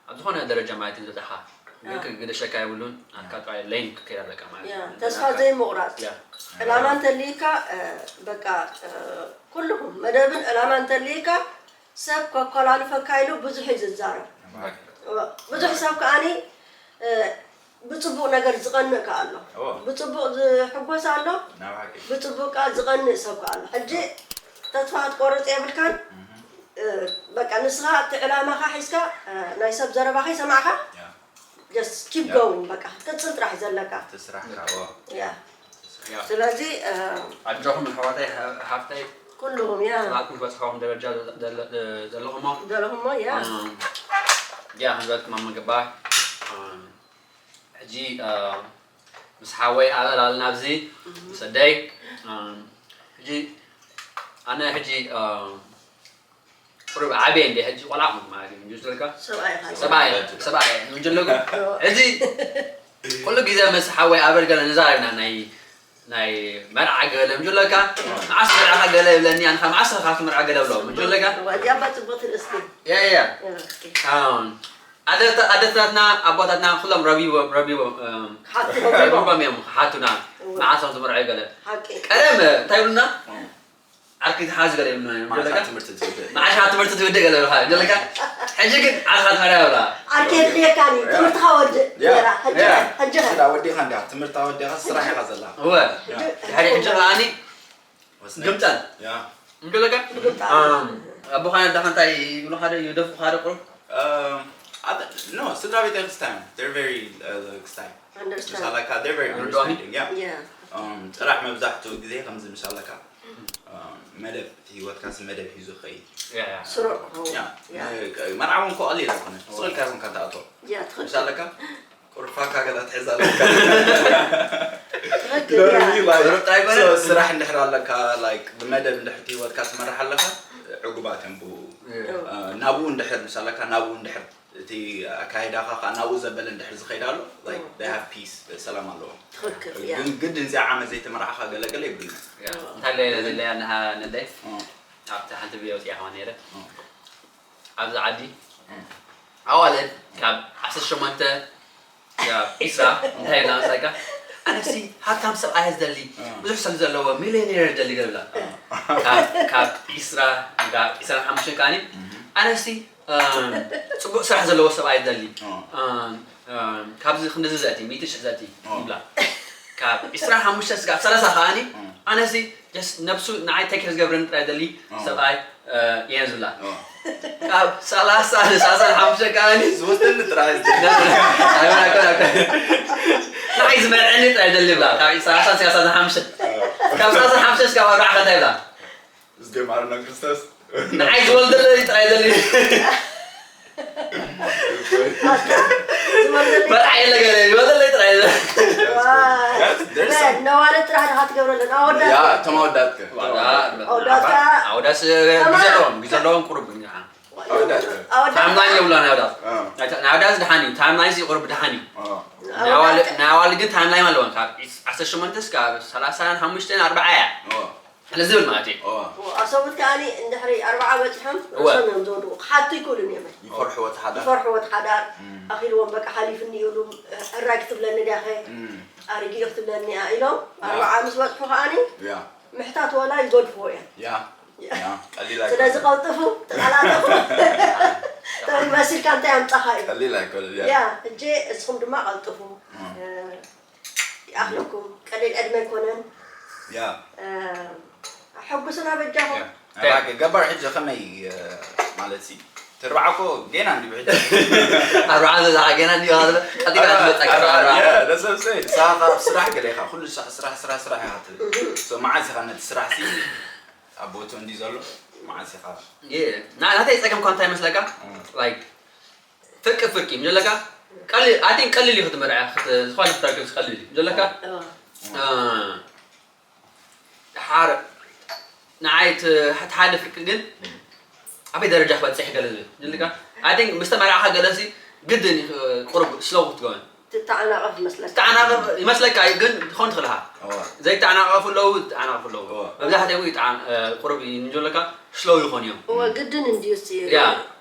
ኣብ ዝኾነ ደረጃ ማለት እዩ ዝበፅሓኻ። ግን ያ። ክግደሸካ የብሉን። ናትካ ጥራይ ሌን ክከይድ ኣለካ ማለት ያ፣ እዩ። ተስፋ ናትካ- ዘይምቑራፅ። ያ። ዕላማ እንተልይካ እ፣ በቃ እ፣ ኩልኹም መደብን ዕላማ እንተልይካ ሰብ ከኮላልፈካ ኢሉ ብዙሕ እዩ ዝዛረብ። ብዙሕ ሰብ ከዓኒ እ፣ ብፅቡቕ ነገር ዝቐንእ ከኣ ኣሎ። እዎ። ብፅቡቕ ዝሕጎስ ኣሎ። ናብ ሓቂ። ብፅቡቕ ከኣ ዝቐንእ ሰብ ከኣ ኣሎ። ሕጂ ተስፋ ክትቆርፅ የብልካን። እ፣ በቃ ንስኻ እቲ ዕላማኻ ሒዝካ እ፣ ናይ ሰብ ዘረባ ከይሰማዕካ ያ። just keep ያ። Going በቃ ክትቅፅል ጥራሕ እዩ ዘለካ። እቲ ስራሕካ፣ እዎ። ያ ያ። ስለዚ እ፣ ኣጆኹም ኣሕዋተይ ሓ- ሓፍተይ ኩልኹም ያ ሰብኣትኩም ዝበፅሐኹም ደረጃ ዘለ- ዘለኹሞ ዘለኹሞ ያ ያ ህዝበትኩም ኣብ ምግባር ሕጂ ምስ ሓወይ ኣበል ኣለና ኣብዚ ምስ ኣደይ ሕጂ ኣነ ሕጂ ቁሩብ ዓብየ እንደ ሕጂ ቆልዓ ኩን ማለት እዩ እንጂ ዝለካ ሰብኣይ ኢኻ ሰብኣይ ሰብኣይ ምንጅለኩ ሕጂ ኩሉ ግዜ ምስ ሓወይ ኣበል ገለ ንዛረብና ናይ ናይ መርዓ ገለ ምንጅለካ መዓስ መርዓኻ ገለ ይብለኒ ኣንኻ መዓስ ኻት መርዓ ገለ ብሎ ምንጅለካ እዚኣባ ፅቡቅ ትርእስቲ ያ ያ ኣደታትና ኣቦታትና ኩሎም ረቢቦም ረቢቦም ሓቲ ረቢቦም ረቢቦም እዮም ሓቱና መዓስ ኻት መርዓ ገለ ሓቂ ቀደም እንታይ ይብሉና ዓርኪ ትሓዝ ገለ ይብሉና እዮም ማዕሻ ጀለካ ትምህርቲ ትውድእ መዓሻ ትምህርቲ ትውድእ ገለ ይብሉካ ጀለካ ሕጂ ግን ዓርካ ትመርያ ይብላ ዓርኪ የድልየካኒ ትምህርትኻ ወድእ ያ። ራ ሕጂ ያ። ሕጂ ስራ ወዲኻ እንዲኻ ትምህርታ ወዲኻ ስራሕኻ ዘለኻ እወ ድሕሪ ሕጂ ከዓኒ ግምጠል ያ እንገለካ ግምጠል ኣቦኻ ኣዳኻ እንታይ ይብሉኻ ዶ ይደፍቑኻ ዶ ቁሩብ ኖ ስድራ ቤት ክስታይ they're very ክስታይ Understand. ምሳለካ they're very ይርድኦም? Understanding yeah Yeah. ጥራሕ መብዛሕትኡ ግዜ ከምዚ ምሳለካ መደብ እቲ ህይወትካስ መደብ ሒዙ ክኸይድ ስሩዕ ክኸውን ያ Yeah. መርዓ እውን ክቐሊል ኣይኮነ ስቕልካ ይኹን ካተኣቶ Yeah ትኽክል ምሳለካ ቁርፋካ ገላ ትሕዝ ኣለካ ትኽክል yeah. ሩጥ ኣይኮነ? So፣ ስራሕ እንድሕር ኣለካ like ብመደብ እንድሕር እቲ ህይወትካ ትመርሕ ኣለካ ዕጉባት እዮም ብኡ ናብኡ እንድሕር ምስ ኣለካ ናብኡ እንድሕር እቲ ኣካይዳኻ ከዓ ናብኡ ዘበለ እንድሕር ዝኸይድ ኣሎ like they have peace ሰላም ኣለዎም ትኽክል yeah. ግን ግድን እዚኣ ዓመት ዘይተመርዓኻ ገለገለ ይብልና እንታይ ለያ ነለያ ንሃ ነለይ ኣብቲ ሓንቲ ብዮ ወፅያ ከማ ነይረ ኣብዚ ዓዲ ኣዋልድ ካብ ዓሰርተ ሸሞንተ ካብ ዒስራ እንታይ ኢላ መሳካ ኣነሲ ሃብታም ሰብኣይ ዝደሊ ብዙሕ ሰብ ዘለዎ ሚሊዮኔር ደሊ ገብላ ካብ ዒስራ ካብ ዒስራ ሓሙሽተ ካኒ ኣነሲ ፅቡቅ ስራሕ ዘለዎ ሰብኣይ ደሊ ካብዚ ክንድዚ ዘእቲ ሚእቲ ሽሕ ዘእቲ ይብላ ካብ ዒስራ ሓሙሽተ ስጋብ ሰላሳ ከዓኒ ኣነሲ ነብሱ ንዓይ ተኪር ዝገብረኒ ጥራይ ደሊ ሰብኣይ እየ ዝብላ ካብ ሰላሳ ንሳሳን ሓሙሽተ ከዓኒ ዝወስደኒ ጥራሕ ንዓይ ዝመርዐኒ ጥራይ ደሊ ይብላ ካብ ሰላሳ ስጋብ ሰላሳ ሓሙሽተ ካብ ሰላሳ ሓሙሽተ ስጋብ ኣርባዓ ከንታይ ይብላ ዝገማርና ክርስቶስ ንዓይ ዝወልደለይ ጥራይ ደሊ መርዓ የለ ገለ ይወልደለይ ጥራይ ነዋለ ጥራሕ ድኻ ትገብረለን ኣወዳት እቶም ኣወዳትከ ኣወዳትካ ኣወዳስ ግዜ ኣለዎም ግዜ ኣለዎም ቁሩብ ኣወዳት ታምናኝ የብላን ኣወዳት ኣወዳስ ድሓን እዩ ታምናኝ ቁሩብ ድሓን እዩ ናይ ኣዋልድ ግን ታይምላይን ኣለወን ካብ ዓሰርተ ሸሞንተ እስካብ ሰላሳን ሓሙሽተን ኣርባዓ እያ ስለ ዝብል ማለት እዩ ኣሰቡት ከዓኒ እንድሕሪ ኣርባዓ በፂሖም ርእሶም እዮም ዝወድቁ ክሓቱ ይክእሉን እዮም ይፈርሕዎ እቲ ሓዳር ይፈርሕዎ እቲ ሓዳር ኣኺልዎም በቃ ሓሊፍኒ ይብሉ ሕራይ ክትብለኒ ዲያኸ ኣርጊኡ ክትብለኒ እያ ኢሎም ኣርባዓ ምስ በፅሑ ከዓኒ ያ ምሕታት ወላ ይገድፍዎ እዮም ያ ያ ቀሊል ስለዚ ኣይኮነን ቀልጥፉ ተቐላጠፉ ተብል መሲልካ እንታይ ኣምፃኻ እዩ ቀሊል ኣይኮነን ያ ያ እጂ እስኹም ድማ ቀልጥፉ ይኣኽለኩም ቀሊል ዕድመ ኣይኮነን ያ ሕጉስና በጃኹም ያ ገባር ሕጂ ከመይ ማለት ሲ ተርባዓ እኮ ጌና እንዲሁ ሕጂ ኣርባዓ ዘዛ ገና እንዲሁ ቀጢና ትመፀካ ኣርባዓ Yeah, that's what I'm saying. ንስኻ ካብ ስራሕ ገለ ኢኻ ኩሉ ሳዕ ስራሕ ስራሕ ስራሕ ኢኻ ትብል so መዓዝ ኢኻ ነቲ ስራሕ ሲ ኣብ ቦትኡ እንዲ ዘሎ መዓዝ ኢኻ ናተይ ፀገም ኳ እንታይ መስለካ like ፍርቂ ፍርቂ ምጀለካ ቀሊል ኣቲን ቀሊል እዩ ክትመርዐ ዝኾነ ክትረክብ ዝቀልል እዩ ምጀለካ ድሓር ንዓይ እቲ ሓደ ፍርቂ ግን ኣበይ ደረጃ ክበፅሕ ገለ ዝብል ጀለካ ኣቲን ምስ ተመርዓኻ ገለሲ ግድን እዩ ቁሩብ ስለው ክትገበን ትተዓናቐፍ መስለካ ተዓናቐፍ ይመስለካ እዩ ግን ክኾን ትኽእል ኢኻ እዋ ዘይተዓናቐፉ ኣለዉ ተዓናቐፉ ኣለዉ እዋ መብዛሕትኡ ይተዓ- ቁሩብ እዩ ንጀለካ ስለው ይኾን እዮም እወ ግድን እንድዩ ሲ ያ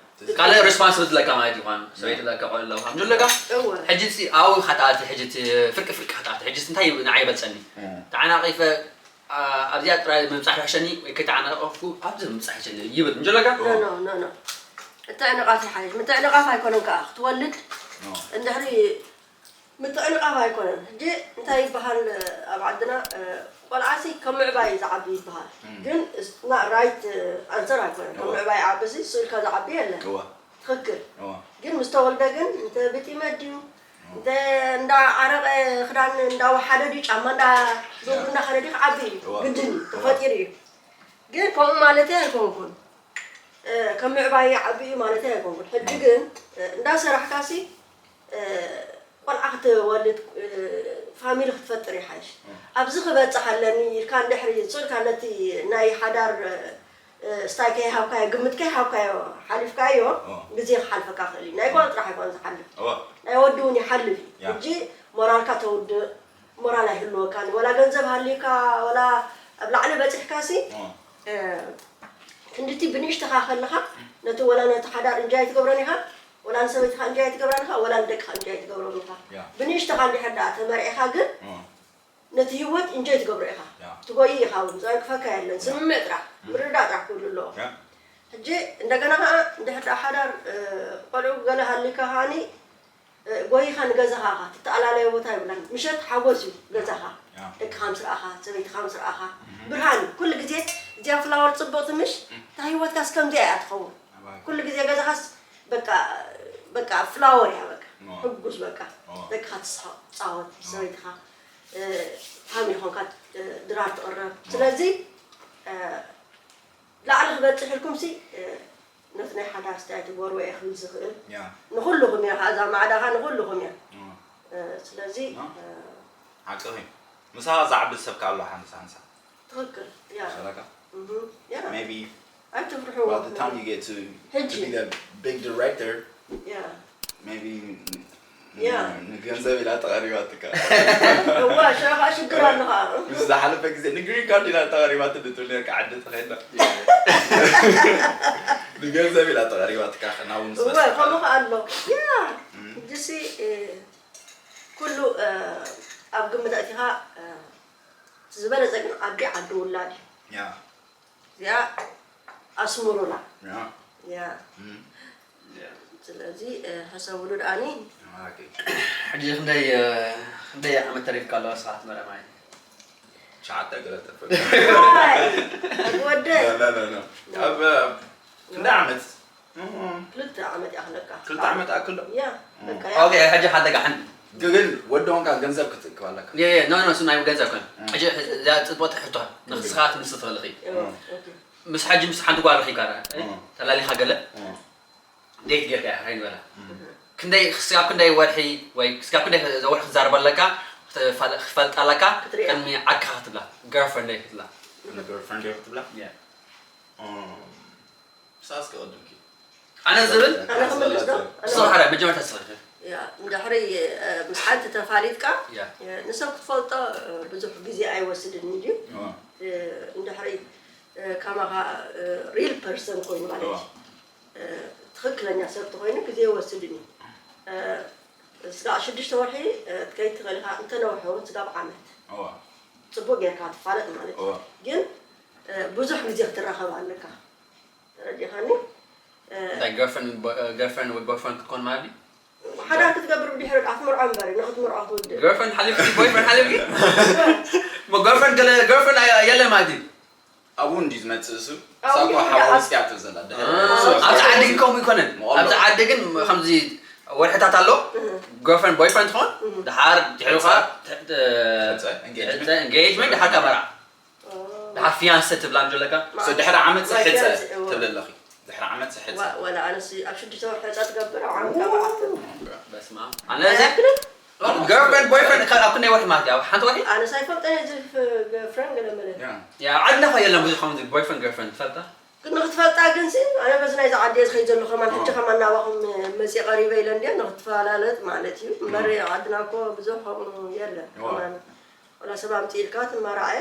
ካልእ ሪስፖንስብል ዝለካ ማለት ይኾን ሰበይቲ ለካ ቆልዑ ኣለዉ ከም ዘለካ እወ ሕጂ ሲ ኣብኡ ኢኻ ተኣቲ ሕጂ እቲ ፍርቂ ፍርቂ ኢኻ ተኣቲ ሕጂ እንታይ ንዓይ ይበልፀኒ ተዓናቒፈ ኣብዚኣ ጥራይ ምብፃሕ ይሕሸኒ ወይ ከይተዓናቐፍኩ ኣብዚ ምብፃሕ ይሕሸኒ ይብል እንጀለካ ኖ ኖ ኖ ኖ ምትዕንቓፍ ይሓይሽ ምትዕንቓፍ ኣይኮነን ከዓ ክትወልድ እንድሕሪ ምትዕንቓፍ ኣይኮነን ሕጂ እንታይ ይበሃል ኣብ ዓድና ቆልዓሲ ከም ምዕባይ ዝዓቢ ይበሃል ግን it's not right answer ኣይኮነን ከም ምዕባይ ዓቢ ሲ ስእልካ ዝዓቢ የለን እዋ ትኽክል እዋ ግን ምስ ተወልደ ግን እንተ ብጢመት ድዩ እንተ እንዳ ዓረቐ ክዳን እንዳወሓደ ድዩ ጫማ እንዳ ዞሩ እንዳኸደ ድዩ ክዓቢ እዩ እዋ። ግድን እዩ ተፈጢሩ እዩ ግን ከምኡ ማለተይ ኣይኮንኩን። እ፣ ከም ምዕባይ ይዓቢ እዩ ማለተይ ኣይኮንኩን። ሕጂ ግን፣ እ፣ እንዳሰራሕካሲ፣ እ፣ ቆልዓ ክትወልድ፣ እ፣ ፋሚሊ ክትፈጥር ይሓይሽ። ኣብዚ ክበጽሕ ኣለኒ ኢልካ እንድሕሪ ስልካ ነቲ ናይ ሓዳር፣ እ፣ ስታይ ከይሃብካዮ፣ ግምት ከይሃብካዮ፣ ሓሊፍካዮ፣ ኦ። ግዜ ክሓልፈካ ይኽእል እዩ። ናይ ጓል ጥራሕ ኣይኮን ዝሓልፍ። እወ። ናይ ወዲ እውን ይሓልፍ እዩ። ያ። ሕጂ ሞራልካ ተውድእ፣ ሞራል ኣይህልወካን። ወላ ገንዘብ ሃልዩካ፣ ወላ ኣብ ላዕሊ በጺሕካሲ፣ ኦ። እ፣ ክንድቲ ብንእሽተኻ ከለኻ፣ ነቲ ወላ ነቲ ሓዳር እንጃይ ትገብረን ኢኻ፣ ወላ ንሰበይትኻ እንጃይ ትገብረን ኢኻ፣ ወላ ንደቅኻ እንጃይ ትገብሮም ኢኻ። ያ። ብንእሽተኻ እንድሕር ደኣ ተመርዒኻ ግን፣ ኦ። ነቲ ህይወት እንጆይ ትገብሮ ኢኻ። ያ። ትጎይ ኢኻ እውን፣ ዘዕንቅፈካ የለን። ያ። ስምምዕ ጥራሕ፣ ም። ምርዳእ ጥራሕ ክህሉ ኣለዎ። ያ። ሕጂ እንደገና ኸዓ እንድሕር ደኣ ሓዳር፣ እ፣ ቆልዑ ገለ ሃልዩካ ከዓኒ፣ እ፣ ጎይኻ ንገዛኻ ኢኻ፣ ትተኣላለዮ ቦታ የብላን። ምሸት ሓጎስ እዩ ገዛኻ። ያ። ደቅኻ ምስ ረኣኻ፣ ሰበይትኻ ምስ ረኣኻ። እህ። ብርሃን እዩ። ኩሉ ግዜ እዚኣ ፍላወር ጽብቕቲ ምሽ፣ እህ። እታ ህይወትካስ ከምዚኣ እያ ትኸውን። ኣባይ። ኩሉ ግዜ ገዛኻስ በቃ፣ በቃ ፍላወር እያ በቃ። ኦ። ሕጉስ በቃ። ኦ። ደቅኻ ትስሕቕ፣ ትጻወት፣ ኦ። ሰበይትኻ፣ እ፣ ፋሚሊ ኾንካ፣ እ፣ ድራር ትቕረብ። ኦ። ስለዚ፣ እ፣ ላዕሊ ክበጽሕ ኢልኩምሲ፣ እ፣ ነቲ ናይ ሓዳር ስታይ ትገብርዎ እየ ክብል ዝኽእል። ያ። ንኹልኹም እየ፣ ከኣ እዛ ማዕዳኻ ንኹልኹም እየ። ኦ። እ፣ ስለዚ፣ ኦ። እ፣ ሓቅኺ። ምሳኻ ዝዓቢ ሰብ ከኣ ኣሎ ሓንሳ ሓንሳ። ትኽክል፣ ያ። መሰለካ? እህ፣ ያ። Maybe ኣይትፍርሕዎ። By the time you get to, to ሕጂ። Be the big director, ያ። Maybe ን-, ያ። ን-, ንገንዘብ ኢላ ተቐሪባትካ። እዋ፣ ሽዑ ኸዓ ሽግር ኣሎ ኸዓ። ምስ ዝሓለፈ ግዜ ንግሪን ካርድ ኢላ ተቐሪባትኒ ትብል ነርካ ዓዲ ተኸይድና። ንገንዘብ ኢላ ተቐሪባትካ፣ ናብኡ ምስ እወ፣ በጽሐካ። ከምኡ ኸዓ ኣሎ። ያ። እም። ሕጂሲ፣ እ፣ ኩሉ፣ እ፣ ኣብ ግምት ኣእቲኻ፣ እ፣ እቲ ዝበለጸ ግን ዓዲ ዓዲ ውላድ እዩ። ያ። እዚኣ ኣስምሩላ። ያ። ያ። እም። ስለዚ፣ እ፣ ሕሰብሉ ደኣኒ። ኦኬ። ሕጂ ክንደይ፣ እ፣ ክንደይ ዓመት ተሪፍካ ኣሎ ንስኻ ክትመርዕ ማለት እዩ? ትሽዓተ ገለ ተፈል። ዋይ፣ ወደይ። ላ፣ ላ፣ ላ፣ ላ። ኣብ፣ እ፣ ክንደይ ዓመት? እም። ክልተ ዓመት ይኣኽለካ። ክልተ ዓመት ይኣክል ዶ? ያ፣ እም። በቃ ያ። ኦኬ፣ ሕጂ ሓደጋ ሓንቲ። ግን ወዲ ኾንካ ገንዘብ ክትእክብ ኣለካ። የ፣ የ፣ ኖ፣ ኖ፣ እሱ ናይ ገንዘብ ኮነ። እም። ሕጂ እዛ ጽብቕቲ ሕቶ፣ ንስኻ ትምልሲ ትኽእል ኢኺ። እም፣ ኦኬ። ምስ ሕጂ ምስ ሓንቲ ጓል ረኺብካ ደኣ፣ እ? እም። ተላሊኻ ገለ? እም። ዴት ጌርካ ኢኻ ከይንበላ። እም። ክንደይ፣ ክስጋብ ክንደይ ወርሒ ወይ ክስጋብ ክንደይ ወርሒ ክትዛረብ ኣለካ? ክትፋል-፣ ክትፈልጥ ኣለካ? ክትሪኣ። ቅድሚ ዓርክኻ ክትብላ፣ ገርልፍሬንደይ ክትብላ። ቅድሚ ገርልፍሬንደይ ክትብላ? ያ። እም። ንስኻ እስኪ ቅድምኪ። ኣነ ዝብል? ኣነ ክምልስ ዶ? ኣነ ንስኻ ሓደ መጀመርታ ንስኻ። ያ፣ እንድሕሪ፣ እ፣ ምስ ሓንቲ ተፋሊጥካ፣ ያ። እ፣ ንሰብ ክትፈልጦ፣ እ፣ ብዙሕ ግዜ ኣይወስድን እዩ። ዋ። እ፣ እንድሕሪ፣ እ፣ ከማኻ፣ እ፣ ሪል ፐርሰን ኮይኑ ማለት ዋ። እዩ። እ፣ ትኽክለኛ ሰብ ተኾይኑ ግዜ ይወስድን እዩ። እ፣ ስጋዕ ሽዱሽተ ወርሒ፣ እ፣ ክትከይድ ትኽእል ኢኻ፣ እንተነውሐ እውን ስጋብ ዓመት። ዋ። ጽቡቕ ጌርካ ትፋለጥ ማለት እዩ። ዋ። ግን፣ እ፣ ብዙሕ ግዜ ክትራኸብ ኣለካ። ተረዲኻኒ? እ፣ እንታይ ገርልፍሬንድ፣ ቦ-፣ እ፣ ገርልፍሬንድ ወይ ቦይፍሬንድ ክትኮን ማለት እዩ? ሓዳር ክትገብር ብድሕሪ ኣትምርዖ እምበር፣ ንኽትምርዖ ክትውድእ። ገርልፍሬንድ ሓሊፍኪ፣ ቦይፍሬንድ ሓሊፍኪ? እሞ ገርልፍሬንድ ገለ፣ ገርልፍሬንድ ኣየ-፣ የለ ማለት እዩ? ኣብኡ እንድዩ ዝመጽእ እሱ። ኣብኡ ሳኳ እንድዩ ሓዋውስ ዝመጽእ። እያ ትብል ዘላ። ድሕሪ እ፣ እሱ ኣብዚ ዓዲ ግን ከምኡ ይኮነን። መቐሎ። ኣብዚ ዓዲ ግን ከምዚ ወርሕታት ኣሎ። እህ። ገርልፍሬንድ ቦይፍሬንድ ትኾን፣ እህ። ድሓር ድሕሪ ኸኣ ሕጸ። ተ-፣ ተ-፣ ሕጸ፣ ኤንጌጅመንት። ሕጸ፣ ኤንጌጅመንት፣ ድሓር ከኣ መርዓ። ኦ። ድሓር ፊያንሰ ትብላ እንዶ ኣለካ? ሶ ድሕሪ ዓመት ማይ ሕጸ ፊያንሰ፣ እዎ። ትብል ኣለኺ። ድሕሪ ዓመት ሕጸ። ዋ-፣ ዋላ ኣነስ ኣብ ሽዱሽተ ወርሒ ሕጸ ትገብር፣ ኣብ ዓመት ኣርባዕተ። በስመ ኣብ። ኣነ ኣይ፣ ኣክልን? ገርልፍሬንድ፣ ቦይፍሬንድ ካብ፣ ኣብ ክንደይ ወርሒ ማለት እዩ? ኣብ ሓንቲ ወርሒ? ኣነስ ኣይፈልጠን እዚ ፍ-፣ ገርልፍሬንድ ገለ መለ። ያ። ያ፣ ዓድና እኮ የለን ብዙሕ ከምዚ ቦይፍሬንድ፣ ገርልፍሬንድ ትፈልጣ? ግን ንኽትፈልጣ ግን ሲ፣ ኣነ በዚ ናይዚ ዓዲ እየ ዝኸይድ ዘለኹ ከማን፣ ሕጂ ኦ። ከማን ናባኹም መፂእ ቀሪበ ኢለ እንድየ ንኽትፈላለጥ ማለት እዩ። እምበር ኦ። ኣብ ዓድና እኮ ብዙሕ ከምኡ የለን። ኦ። ከማን ወላ ሰብ ኣምፂእልካ ትመራዐ፣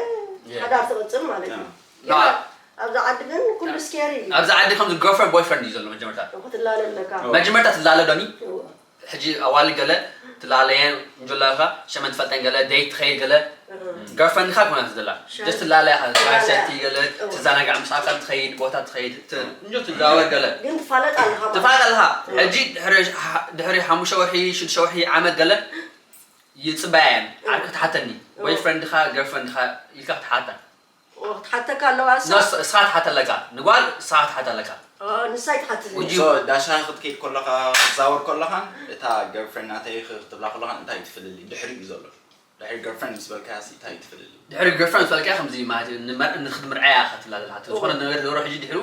የ። ሓዳር ትቕፅል ማለት እዩ። ያ። ግን ላ- ኣብዚ ዓዲ ግን ኩሉ ስኬሪ እዩ። ኣብዚ ዓዲ ከምዚ ገርልፍሬንድ ቦይፍሬንድ እዩ ዘሎ መጀመርታ። ክትላለ ኣለካ። ኦ። መጀመርታ ትላለ ዶኒ? እዎ። ሕጂ ኣዋልድ ገለ ትላለየን እንጆላኻ ሸመን ትፈልጠን ገለ ዴት ትኸይድ ገለ እህ። ገርልፍሬንድኻ ኮና ትደላ። ሻሂ። ጀስት ትላለያ ኢኻ፣ ሻሂ ትላለያ። ሰቲ ገለ እዎ። ትዘናጋዕ ምሳኻ ትኸይድ፣ ቦታ ትኸይድ፣ ት-፣ እንጆ ትዘዋወር ገለ። ግን ትፋለጥ ኣለኻ ማለት ትፋለጥ ኣለኻ። እዎ። ሕጂ ድሕሪ ሓ-፣ ድሕሪ ሓሙሽተ ወርሒ፣ ሽዱሽተ ወርሒ፣ ዓመት ገለ ይጽበያ እየን። እዎ። ዓርኪ ትሓተኒ፣ እዎ። ቦይፍሬንድኻ፣ ገርልፍሬንድኻ ኢልካ ክትሓታ። ኦ፣ ክትሓተካ ኣለዋ እሳ? ኖ፣ እስ-፣ እስኻ ትሓት ኣለካ። ንጓል እስኻ ትሓት ኣለካ። ኦ፣ ንሳ ይትሓትኒ። ውጂ- ሶ፣ ዳሻ ክትከይድ ከለኻ፣ ክትዛወር ከለኻን፣ እታ ገርልፍሬንድ ናተይ ክትብላ ከለኻን እንታይ እዩ እቲ ፍልልይ? ድሕሪኡ እዩ ዘሎ። ድሕሪ ገርልፍሬንድ ምስ በልካያ ሲ እንታይ ትፈልጥ? ድሕሪ ገርልፍሬንድ ምስ በልካያ ከምዚ ማለት እዩ። ንመር- ንክትምርዓያ እያ ትብላ ዘለኻ። ዝኾነ ነገር ዝገብሮ ሕጂ ድሕሩ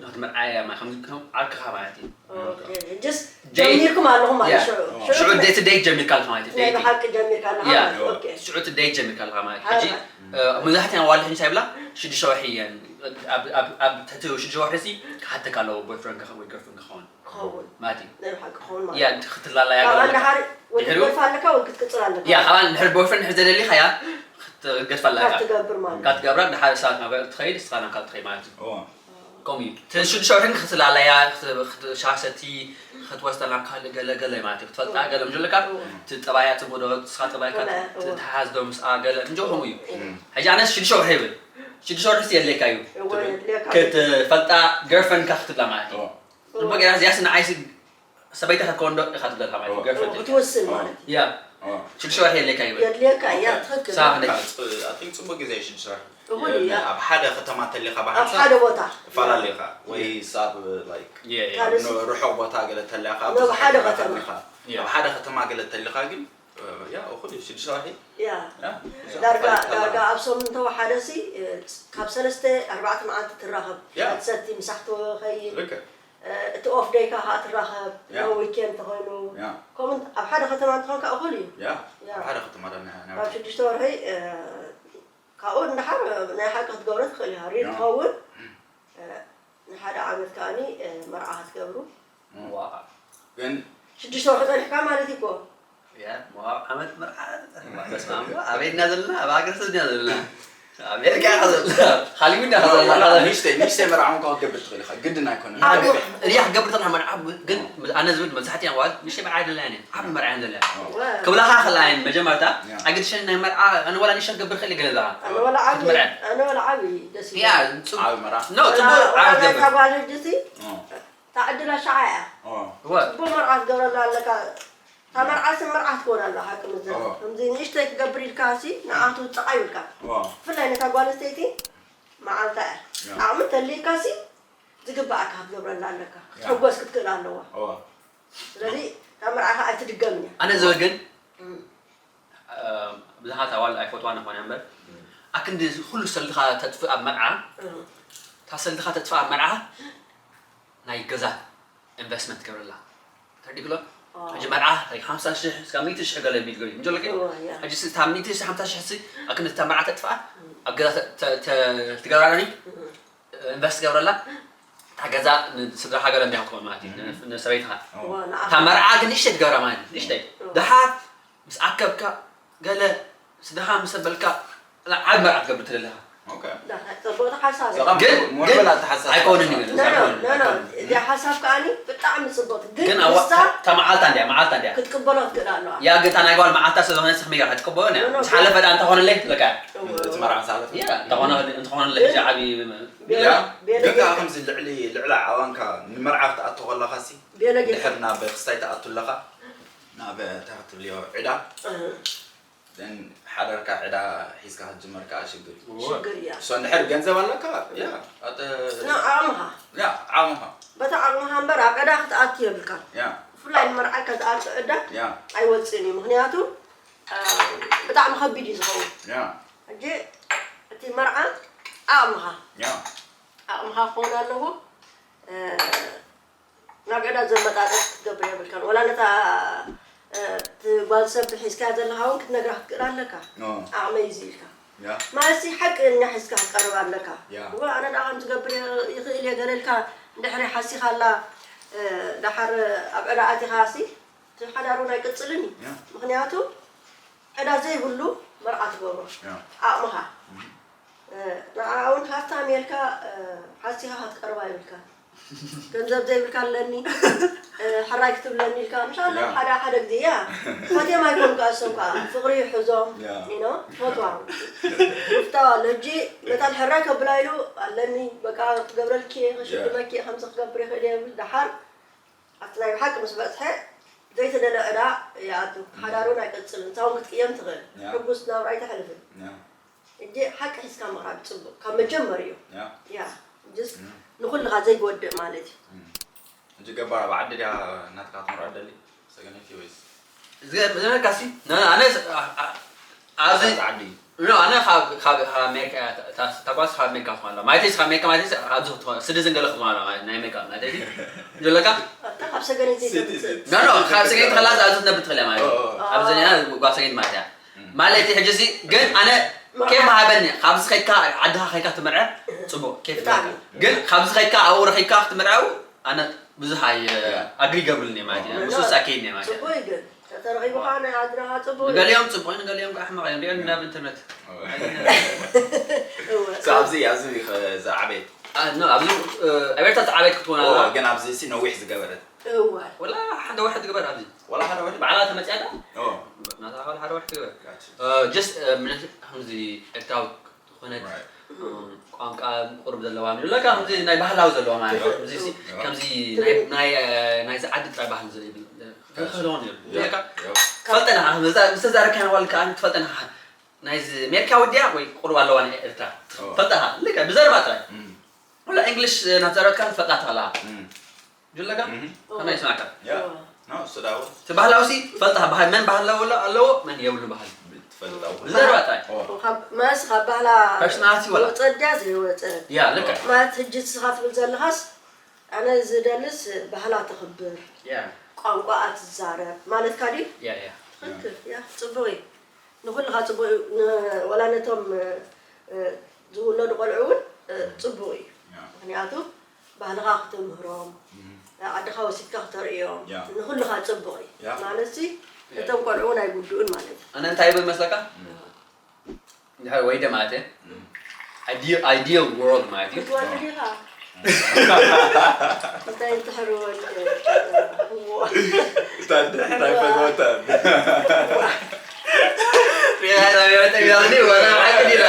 ንክትምርዓያ እያ ማለት ከምዚ ከም ዓርክኻ ማለት እዩ። Okay, just Date- ጀሚርኩም ኣለኹም ማለት Yeah. ሽዑ Oh. ሽዑ ዴት ዴት ጀሚርካ ኣለኻ ማለት እዩ። ናይ Dating. ብሓቂ ጀሚርካ ኣለኻ Yeah. ማለት okay. ሽዑ እቲ ዴት ጀሚርካ ኣለኻ ማለት እዩ። ሕጂ ሓራ። እ፣ መብዛሕትኣን ኣዋልድ እንታይ ይብላ ሽዱሽተ ወርሒ እየን ኣብ- ኣብ- ኣብ ትሕቲ ሽዱሽተ ወርሒ ሲ ክሓተካ ኣለዎ ቦይፍሬንድ ወይ ገርልፍሬንድ ክኸውን ክኸውን ማለት እዩ። ናይ ብሓቂ ክኸውን ማለት ያ እዩ። ክትላላያ ካብ ኣለካ። ደሓር ወይ ድሕሩ ክትገድፋ ኣለካ ወይ ክትቅፅል ኣለካ። ያ ካብኣ ንድሕር ቦይፍሬንድ ንድሕር ዘደሊኻ ያ ክትገድፋ ኣለካ። ካብ ትገብር ማለት እዩ። ካብ ትገብራ ንሓደ ሰባት ናብ ትኸይድ ንስኻ ናብ ካልእ ትኸይድ ማለት እዩ። እዋ ከምኡ እዩ። እቲ ሽዱሽተ ወርሒ ግን ክትላላያ ክት- ክት- ሻሂ ሰቲ ክትወስደላ ካልእ ገለ ገለ ማለት እዩ። ክትፈልጣ ገለ ምስ ዘለካ እቲ ጠባያ ጽቡቕ ዶ ንስኻ ጠባይካ ከመይ? እዋ። ትተሓዝ ዶ ምስኣ ገለ እንጆ ከምኡ እዩ። እም። ሕጂ ኣነስ ሽዱሽተ ወርሒ ይብል ሽዱሽተ ወርሒ የድልየካ እዩ። እወ የድልየካ። ክትፈልጣ ገርልፍሬንድካ ክትብላ ማለት እዩ። እዋ ጽቡቅ ጌራ እዚኣስ ንዓይሲ ሰበይታ ክትከውን ዶ ኢኻ ትብለካ ማለት እዩ። እወ። ገርልፍሬንድ ክትወስን ማለት እዩ። ያ ሽዱሽተ ወርሒ የድልየካ ይብል። የድልየካ እያ ትኽክል። ሳብ ነይ I think ጽቡቅ ግዜ ሽዱሽተ ወርሒ እኹል እያ። ኣብ ሓደ ከተማ ተሊኻ ኣብ ብሓንሳብ ሓደ ቦታ ይፈላለ ኢኻ ወይ ሳብ like የ- የ- ካልእ ሲ- ርሑቕ ቦታ ገለ ተሊኻ ናብ ሓደ ከተማ። ኣብ ሓደ ከተማ ገለ ተሊኻ ግን ያ እኹል እዩ ሽዱሽተ ወርሒ ያ ያ ዳርጋ ዳርጋ ኣብ ሰሙን እንተወሓደ ሲ ካብ ሰለስተ ኣርባዕተ መዓልቲ ትራኸብ ያ። ትሰቲ ምሳሕ ትኸይድ ልክዕ እቲ ኦፍ ደይካ ከዓ ትራኸብ ያ። ዊኬንድ ተኾይኑ ያ ከምኡ ኣብ ሓደ ከተማ እንትኾንካ እኹል እዩ ያ ያ። ኣብ ሓደ ከተማ ዳና ካብ ሽዱሽተ ወርሒ ካብኡ እንድሓር ናይ ሓቂ ክትገብሮ ትኽእል ኢኻ ሪል ያ። ትኸውን ንሓደ ዓመት ከዓኒ መርዓ ክትገብሩ ዋ ግን ሽዱሽተ ወርሒ ፀኒሕካ ማለት እዩ እኮ ያ ዋ ዓመት መርዓ በስመ ኣብ ኣበይ ድና ዘለና ኣብ ሃገር ሰብ ድና ዘለና ኣሜሪካ ኢኻ ዘለና ሃሊውድ ኢኻ ዘለና ንሽተይ ንሽተይ መርዓ እንኳ ክትገብር ትኽእል ኢኻ ግድን ኣይኮነን ኣብ- እያ ክገብር ተላ መርዓ ግን ኣነ ዝብል መብዛሕትእን ዋል ንሽተይ መርዓ ኣይደለያን እየን ዓቢ መርዓ እየን ዘለያ ወ- ክብላኻ ከላ እየን መጀመርታ ያ። ኣገድሸኒ ናይ መርዓ ኣነ ዋላ ንሽተ ክገብር ክእል ገለ ዘለኻ ኣነ ወላ ዓቢ ክትምርዐ ኣነ ወላ ዓቢ ደስ ያ ይብል ጽቡቅ ዓቢ መርዓ ኖ ጽቡቅ ዓቢ ወላ ናይታ ገብር ጓል ሕጅሲ ታዕድላ ሸዓ እያ ወ ጽቡቅ መርዓ ትገብረላ ኣለካ እታ መርዓ ስም መርዓ ትኮን ኣላ ሓቂ ምዘ ኦ። ከምዚ ንእሽተይ ክገብር ኢልካ ሲ ንዓ ትውፅዓ ይብልካ ብፍላይ ነታ ጓል ኣንስተይቲ መዓልታ እያ ያ። ዓቕሚ ተልይካ ሲ ዝግባኣካ ክትገብረላ ኣለካ ክትሕጎስ ክትክእል ኣለዋ ስለዚ እታ መርዓ ከዓ ኣይትድገምን እያ ኣነ ዝብል ግን እም። ብዙሓት ኣዋልድ ኣይፈትዋን ይኾና እምበር ኣክንዲ ኩሉ ሰልድኻ ተጥፍእ ኣብ መርዓ እም። እታ ሰልድኻ ተጥፍእ ኣብ መርዓ ናይ ገዛ ኢንቨስትመንት ትገብረላ ተረዲክሎ ኣዎ። ሕጂ መርዓ ናይ ሓምሳ ሽሕ እስካብ ሚእቲ ሽሕ ገለ ቢል ገሪ እንጆ ለከ እዎ፣ ያ። ሕጂ ሲ እታ ሚእቲ ሽሕ ሓምሳ ሽሕ ሲ ኣክንዲ እታ መርዓ ተጥፍኣ ኣብ ገዛ ተ- ተ- ተ- ትገብራ ዳኒ ኢንቨስት ትገብረላ እታ ገዛ ንስድራኻ ገለ እንዲያ ክትኮን ማለት እዩ ን- ንሰበይትኻ እዎ፣ ንዓ- እታ መርዓ ግን ንእሽተይ ትገብራ ማለት እዩ ንእሽተይ እዎ። ድሓር ምስ ኣከብካ ገለ ስድራኻ ምስ ኣበልካ ዓብ መርዓ ትገብር ትደለኻ ፅቡቅ ሓሳብ እዩ። ግን ሞር ግን በላ ተሓሳስባ ኣይኮንን እዩ ኖ፣ ኖ፣ ኖ፣ ኖ። እዚኣ ሓሳብ ከዓኒ ብጣዕሚ ፅቡቅ ግን ግን ኣብ ንሳ እታ መዓልታ እንዲያ መዓልታ እንዲያ ክትቅበሎ ክትክእል ኣለዋ ያ ግን እታ ናይ ጓል መዓልታ ስለ ዝኾነ ስኽ መያ ክትቅበሎ ያ ኖ፣ ኖ። ምስ ሓለፈ ዳ እንተኾነለይ በቃ እቲ መርዓ ምስ ሓለፈ ያ እንተኾነ እንተኾነለይ ሕጂ ዓብዪ ያ ቤለ ግን ከዓ ጌርካ። ከምዚ ልዕሊ ልዕሊ ዓዋንካ ንመርዓ ክትኣቱ ከለኻ ሲ ቤለ ጌርካ። ድሕር ናብ ክስታይ ትኣቱ ኣለኻ ናብ እንታይ ክትብልዮ ዕዳ እህ፣ ን ሓደርካ ዕዳ ሒዝካ ክትጅመር ከዓ ሽግር እዩ ሽግር እያ እሶ እንድሕር ገንዘብ ኣለካ ያ ኣተ ኖ፣ ዓቕምኻ ያ ዓቕምኻ በታ ዓቕምኻ እምበር ኣብ ዕዳ ክትኣቱ የብልካ ያ ብፍላይ ንመርዓካ ዝኣቱ ዕዳ ያ ኣይወፅእን እዩ ምክንያቱ አ፣ ብጣዕሚ ከቢድ እዩ ዝኸውን ያ ሕጂ እቲ መርዓ ዓቕምኻ ያ ዓቕምኻ ክኸውን ኣለዎ እ፣ ናብ ዕዳ ዘመጣጠጥ ክትገብር የብልካን ዋላ ነታ እ፣ እቲ ጓል ሰብ ሒዝካያ ዘለካ እውን ክትነግራ ክትክእል ኣለካ ኖ ዓቕመይ እዚ ኢልካ ያ ማለትሲ ሓቂ እኛ ሒዝካ ክትቀርብ ኣለካ ያ። እወ ኣነ ደኣ ከምዚ ገብር እየ- ይኽእል እየ ገለ ኢልካ እንድሕሪ ሓሲኻላ እ፣ ደሓር ኣብ ዕዳ ኣቲኻሲ እቲ ሓዳር እውን ኣይቅፅልን እዩ ያ ምክንያቱ ዕዳ ዘይብሉ መርዓ ትገብሮ ያ ዓቕምኻ እ፣ ንዓ እውን ሃፍታም የልካ እ፣ ሓሲኻ ክትቀርባ ይብልካ ገንዘብ ዘይብልካ ኣለኒ እ፣ ሕራይ ክትብለኒ ኢልካ ምሻሎ ያ። ሓደ ሓደ ግዜ ያ ፈትዮም ኣይኮኑ ከዓ እሶም ከዓ ፍቕሪ ይሕዞም ያ። ኢኖ ፈትዋ ፍታዋ ኣሎ ሕጂ መታን ሕራይ ከብላ ኢሉ ኣለኒ በቃ ክገብረልኪ እየ ከሽልመኪ እየ ከምዚ ክገብር ይኽእል እየ ይብል ደሓር ኣብቲ ናይ ብሓቂ ምስ በፅሐ ዘይተደለ ዕዳ ይኣቱ ሓዳር እውን ኣይቀፅልን እታ እውን ክትቅየም ትኽእል ያ። ሕጉስ ናብራ ኣይተሕልፍን ያ እጂ ሓቂ ሒዝካ ምቕራብ ፅቡቅ ካብ መጀመሪኡ ያ ያ just ንኩልኻ ዘይጎድእ ማለት እዩ ሕጂ ገባር ኣብ ዓዲ ድያ ናትካ ክትምርዖ ደሊ ሰገነይቲ ወይስ ዝገርመካ ሲ ኣነ ኣብዚ ዓዲ ኖ ኣነ ካብ ካብ ካብ ኣሜሪካ እያ፣ እታ- እታ እታ ጓል ካብ ኣሜሪካ ትኾን ኣላ። ማለተይ ካብ ኣሜሪካ ማለተይ ኣብዚ ክትኾን ስድዝን ገለ ክትኾን ኣላ ማለት ናይ ኣሜሪካ ማለተይ። ዘለካ ኣታ ካብ ሰገነት ዘይተምፅእ Citizen. ኖ ኖ ካብ ሰገይት ከላ ኣብዚ ትነብር ትኽእል እያ ማለት እዩ። ኦ፣ ኦ። ኣብዚ ኔና ጓል ሰገይት ማለት እያ። ማለት ሕጂ እዚ ግን ኣነ ኬፍ ሃበኒ ካብዚ ከይካ ዓድኻ ከይካ ትምርዐ ጽቡቅ ኬፍ ይብለካ። ግን ካብዚ ከይካ ኣብኡ ረኺብካ ክትምርዐው ኣነ ብዙሕ ኣይ ኣግሪ ገብርልኒ ማለት እዩ። ምስ ውሳ ከይድኒ ማለት እዩ። ፅቡቅ እዩ ግን ተተረኺቡ ከዓ ናይ ዓድኻ ፅቡቅ እዩ። ንገሊኦም ጽቡቅ እዩ፣ ንገሊኦም ከዓ ሕማቅ እዮም። ሪኦም ናብ ኢንተርነት እወ። So ኣብዚ ኣብዚ ዝዓበየት ኖ ኣብዚ ኣብ ኤርትራ ዝዓበየት ክትኮን ኦ፣ ኣላ። ግን ኣብዚ ሲ ነዊሕ ዝገበረት እወ። ወላ ሓደ ወርሒ ትግበር ኣብዚ ወላ ሓደ ወርሒ ባዕላ ተመፅያ ዶ? ኦ፣ ናታ ሓደ ወርሒ ትግበር። ጋች። ጀስት ምንሽ ከምዚ ኤርትራዊ ዝኾነት Right. ቋንቋ ቁሩብ ዘለዋ ንብለካ ከምዚ ናይ ባህላዊ ዘለዋ ማለት እዩ። ከምዚ ሲ- ከምዚ ናይ ናይ ናይ ዝዓዲ ጥራይ ባህሊ ዘለ ይብል ክህልዎ ነይሩ። Yeah, በቃ yeah. ፈልጠና ምስ ተዛረብካና ዋል ከዓ ትፈልጠና ናይዚ ኣሜሪካ ወዲያ ወይ ቁሩብ ኣለዋ ናይ ኤርትራ Oh. ፈልጠኻ ልካ ብዘረባ ጥራይ Mm. ወላ እንግሊሽ ናተዛረብካ ትፈልጣ ትኸላ Mm. ጅለጋ Mhm. ከመይ ይስማዕካ? Yeah. No, so that was እቲ ባህላዊ ሲ ትፈልጣ ባህል መን ባህል ኣለዎ ኣለዎ መን የብሉ ባህል ትፈልጣው። ብዘረባ ጥራይ Oh. ካብ ማስ ካብ ባህላ Personality ወላ? ወፀት ድያ ዘይወፀት ያ ልካ ማለት ሕጂ ንስኻ ትብል ዘለኻስ ኣነ ዝደልስ ባህላ ተኽብር ያ ቋንቋኣ ትዛረብ ማለትካ ድዩ? ያ ያ ትኽክል ያ ፅቡቅ እዩ። ንኩልኻ ፅቡቅ እዩ። ን- ወላ ነቶም እ፣ ዝውለዱ ቆልዑ እውን እ፣ ፅቡቅ እዩ። Yeah. ምክንያቱ ባህልኻ ክተምህሮም ዓድኻ ወሲድካ ክተርእዮም Yeah. ንኩልኻ ፅቡቅ እዩ Yeah. ማለት ሲ እቶም ቆልዑ እውን ኣይጉድኡን ማለት እዩ። ኣነ እንታይ ይብል መስለካ? እንድሕር ወይደ ማለት እዩ ideal ideal world ማለት እዩ። ክትወልድ ኢኻ እንታይ ትሕርወል ታድሕራይ ፈትወታን ሪያና ቢያተ ቢያኒ ወላ ሓቂ ዲላ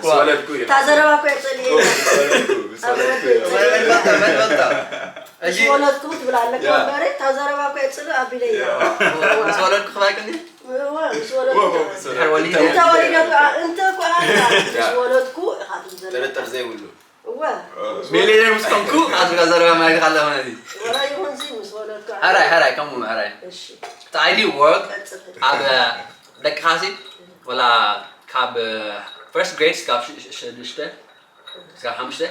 ዝወለድኩ እዩ እታ ዘረባ እኮ የፅልእ ዝወለድኩ ዝወለድኩ እዩ ምስ ወለድኩ ትብል ኣለካ እምበረ እታ ዘረባ እኮ የፅልእ ኣቢለ እየ ምስ ወለድኩ ክባይክኒ እወ፣ ምስ ወለድኩ ድሕር ወሊደ እንተ ወሊደ እኮ እንተ እኮ ምስ ወለድኩ ኢኻ ትብል ዘለካ ጥርጥር ዘይብሉ እወ ሚሊዮነር ምስ ኮንኩ ኣዝጋ ዘረባ ማይ ካለ ማለት እዩ። ወላ ይኹን ሲ ምስ ወለድኩ ሕራይ ሕራይ ከምኡ ሕራይ እሺ እቲ ideal world ቀፅል ኣብ ደቅኻ ሲ ወላ ካብ first grade ስጋብ ሽዱሽተ ስጋብ ሓሙሽተ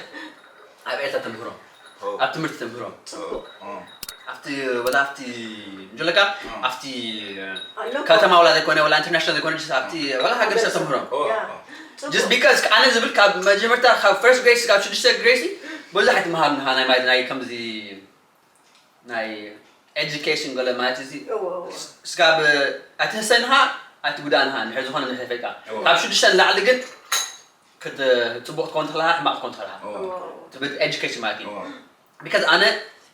ኣብ ኤርትራ ተምህሮም ኣብ ትምህርቲ ተምህሮም ፅቡቅ ኣብቲ ወላ ኣብቲ እንጀለካ ኣብቲ ኣሎ እኮ። ከተማ ወላ ዘይኮነ ወላ ኢንተርናሽናል ዘይኮነ just ኣብቲ ወላ ሃገር ሰብ ተምህሮም ያ። ፅቡቅ just because ኣነ ዝብል ካብ መጀመርታ ካብ first grade ስጋብ ሽዱሽተ grade ሲ ብዙሕ ኣይትመሃር ንኻ ናይ ማለት ናይ ከምዚ ናይ education ገለ ማለት እዚ እወ፣ እወ። ስጋብ ኣይትህሰንኻ ኣይትጉዳእንኻ እንድሕር ዝኾነ እንድሕር ፈይካ እወ። ካብ ሽዱሽተ ንላዕሊ ግን ክት- ፅቡቅ ትኮን ትኽእልኻ ሕማቅ ትኮን ትኽእልኻ እወ። ትብል education ማለት እዩ እወ። because ኣነ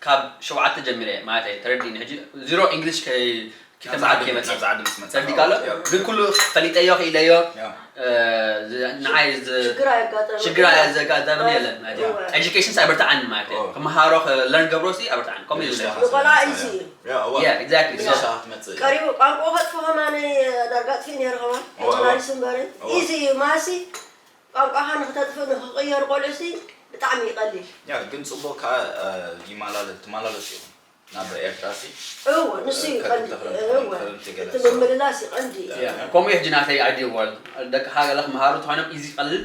ካብ ሸውዓተ ጀሚረ ማለት ተረዲኒ ሕጂ zero English ከይተማሃር ከይመፅእ ናብዚ ዓዲ ምስ መፅእ ተረዲካ ኣሎ ግን ኩሉ ፈሊጠዮ ክኢለዮ ንዓይ ሽግር ኣየጋጠመን የለን education ሲ ኣይበርትዓኒ ማለት ክመሃሮ learn ገብሮ ሲ ኣይበርትዓኒ ከምኡ እዩ ንቆልዓ ኢዚ እዩ yeah exactly so ትመፅእ ቀሪቡ ቋንቋ ከጥፎ ከማነ ዳርጋ ጥፊእ ነይሩ ከማን ተመላሊሱ እምበረ ኢዚ እዩ ማሲ ቋንቋኻ ንክተጥፍእ ንክቕየር ቆልዑ ሲ ብጣዕሚ እዩ ቀሊል ያ ግን ፅቡቅ ከዓ ይማላለስ ትማላለስ ኢኹም ናብ ኤርትራ ሲ እወ ንሱ እዩ ቀንዲ እወ እቲ ምምልላስ እዩ ቀንዲ ከምኡ ሕጂ ናተይ ideal world ደቅኻ ገለ ክመሃሩ ተኾይኖም ኢዚ ቀልል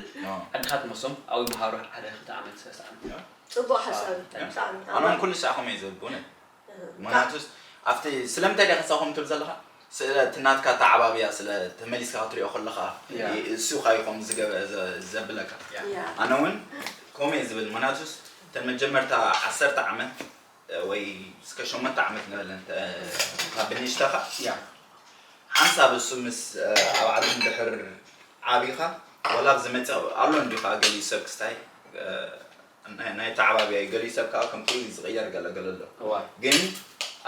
ዓድኻ ትመሶም ኣብኡ ይመሃሩ ሓደ ክልተ ዓመት ሰለስተ ዓመት ፅቡቅ ሓሳብ እዩ ብጣዕሚ ኣነ እውን ኩሉ ሰዓኹም እየ ዝብል ብእውነት ምክንያቱስ ኣብቲ ስለምንታይ ዲኻ ሳኹም ትብል ዘለኻ ስለ እቲ ናትካ ተዓባብያ ስለ ተመሊስካ ክትሪኦ ከለኻ እሱ ካ ይኾም ዘብለካ ኣነ እውን ከምኡ እየ ዝብል ምክንያቱስ እተን መጀመርታ ዓሰርተ ዓመት ወይ እስከ ሸሞንተ ዓመት ንበለን ካብ ብንእሽተኻ ሓንሳብ እሱ ምስ ኣብ ዓዲ እንድሕር ዓቢኻ ዋላ ኣብ ዝመፅእ ኣሎ እንዲኻ ገሊኡ ሰብ ክስታይ ናይ ተዓባብያ እዩ ገሊኡ ሰብ ከዓ ከም ኩሉ ዝቕየር ገለ ገለ ኣሎ ግን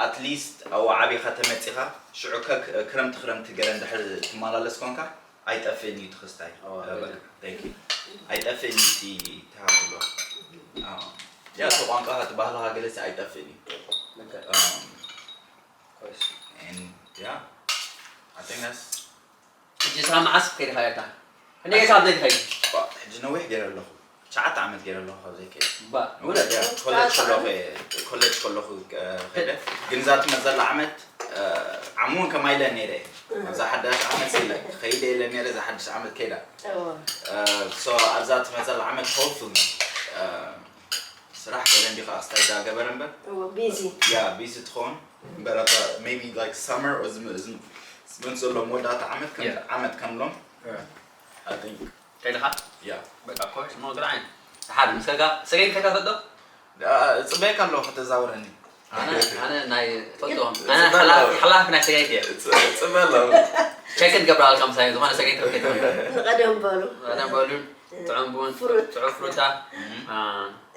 ኣትሊስት ኣብኡ ዓቢኻ ተመፂኻ ሽዑ ከ ክረምቲ ክረምቲ ገለ እንድሕር ትመላለስ ኮንካ ኣይጠፍእን እዩ ትኽስታይ ኣይጠፍእን እዩ እቲ ተሃፍሎ ያ እቲ ቋንቋኻ እቲ ባህልኻ ገለሲ ኣይጠፍእን እዩ ያ I think that's ሕጂ ስኻ መዓስ ከይድኻ ኤርትራ? ክንደይ ካብ ዘይትኸይድ? ሕጂ ነዊሕ ገይረ ኣለኹ። ትሽዓተ ዓመት ገይረ ኣለኹ ካብ ዘይከይድ። ባ እውነት? ኮሌጅ ከለኹ ኮሌጅ ከለኹ ከይደ ግን እዛ ትመዘላ ዓመት ዓሙ እውን ከማይለን ነይረ እየ። ኣብዛ ሓዳሽ ዓመት ኢለ ከይደ ኢለ ነይረ፣ እዛ ሓድሽ ዓመት ከይዳ። እዎ ሶ ኣብዛ ትመፀላ ዓመት ሆፕፉሊ ስራሕ ገለ እንዲኻ ኣስታይ ዳገበረ እምበር እዎ ቢዚ ያ ቢዚ ትኸውን እምበር ኣብዛ maybe like summer ዝመን ዘሎ መወዳእታ ዓመት ከም Yeah. ዓመት ከምሎም I think ከይድኻ yeah በቃ ኮርስ ሞ ግራ ዓይን ሓደ ምስ ከጋ ሰገይ ከጋ ፈዶ ፅበየካ ኣለዎ ከተዛውረኒ ኣነ ኣነ ናይ ፈልጦ ኣነ ሓላፊ ሓላፊ ናይ ሰገይ እየ ፅበ ኣለዎ ቸክ ትገብር ኣልካ ምሳሌ ዝኾነ ሰገይ ተፈከት ንቐደም በሉ ኣነ በሉ ጥዑም ቡን ፍሩት። ጥዑም ፍሩታ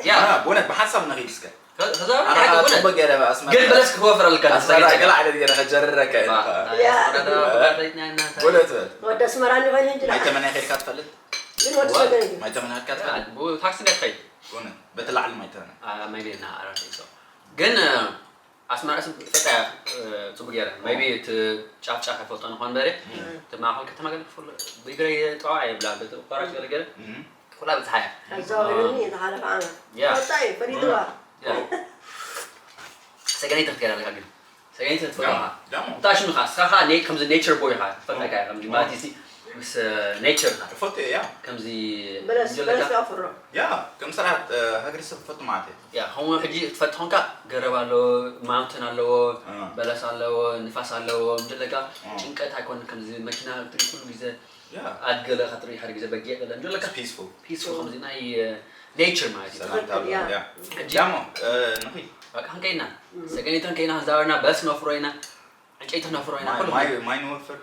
ያ ብእውነት ብሓሳብ ንኺድ እስከ ከዛ ኣነ ከዓ ፅቡቅ ገይረ ኣስመራ ግን በለስ ክወፍር ኣለካ ኣስመራ ገላ ዓይነት ገይረ ከጀርረካ እየ ንኻ ብእውነት በል ወደ ኣስመራ እንዲኾይነ እንጂ ማይ ተመንያ ከይድካ ትፈልጥ ግን ወዲ ሰገር እዩ ማይ ተመንያ ከይድካ ትፈልጥ ታክሲ ነት ኸይድ ብእውነት በቲ ላዕሊ ማይ ተመንያ maybe ና ኣራተይ ሰው ግን ኣስመራ ስም ፈጣ ጽቡቅ ገይረ maybe እቲ ጫፍ ጫፍ ኣይፈልጦ ንኾን በረ እቲ ማእኸል ከተማ ገለ ክፍሎ ብግረ ጠዋ የብላ በቲ ቆራጭ ገለ ገለ ኩላ ብፅሓያ ኣዛውርኒ ዝሓለፈ ዓመት ያ ወጣ እዩ ፈሊጥዋ ሰገነይቲ ክትገይራ ኣለካ ግን ሰገነይቲ ትፈልጦ ዳሞ እንታይ ሽምኻ ንስኻ ከምዚ ኔቸር ቦይ ኢኻ ትፈልጠካ ከምዚ ማለት ሲ ምስ ኔቸር ኢኻ እፈቱ እያ ከምዚ በለስ ዘለካ በለስ ኣፍሮ ያ ከም ስራሕ ሃገር ሰብ እፈቱ ማለት እዩ ያ ከምኡ ሕጂ ትፈትሖንካ ገረብ ኣለዎ ማውንትን ኣለዎ በለስ ኣለዎ ንፋስ ኣለዎ ምድለካ ጭንቀት ኣይኮን ከምዚ መኪና ትርኢ ኩሉ ግዜ ያ ኣድገለ ከትርኢ ሓደ ግዜ በጊዕ ገለ ምድለካ ፒስፉል ፒስፉል ከምዚ ናይ ኔቸር ማለት እዩ ሰላምታ ኣሎ ያ። ያ ዳሞ ንኺድ በቃ ክንከይና ሰገኒት ክንከይና ክንዛወርና በስ ነፍሮ ኢና ዕንጨይቲ ነፍሮ ኢና ኩሉ ማይ ማይ ንወፍር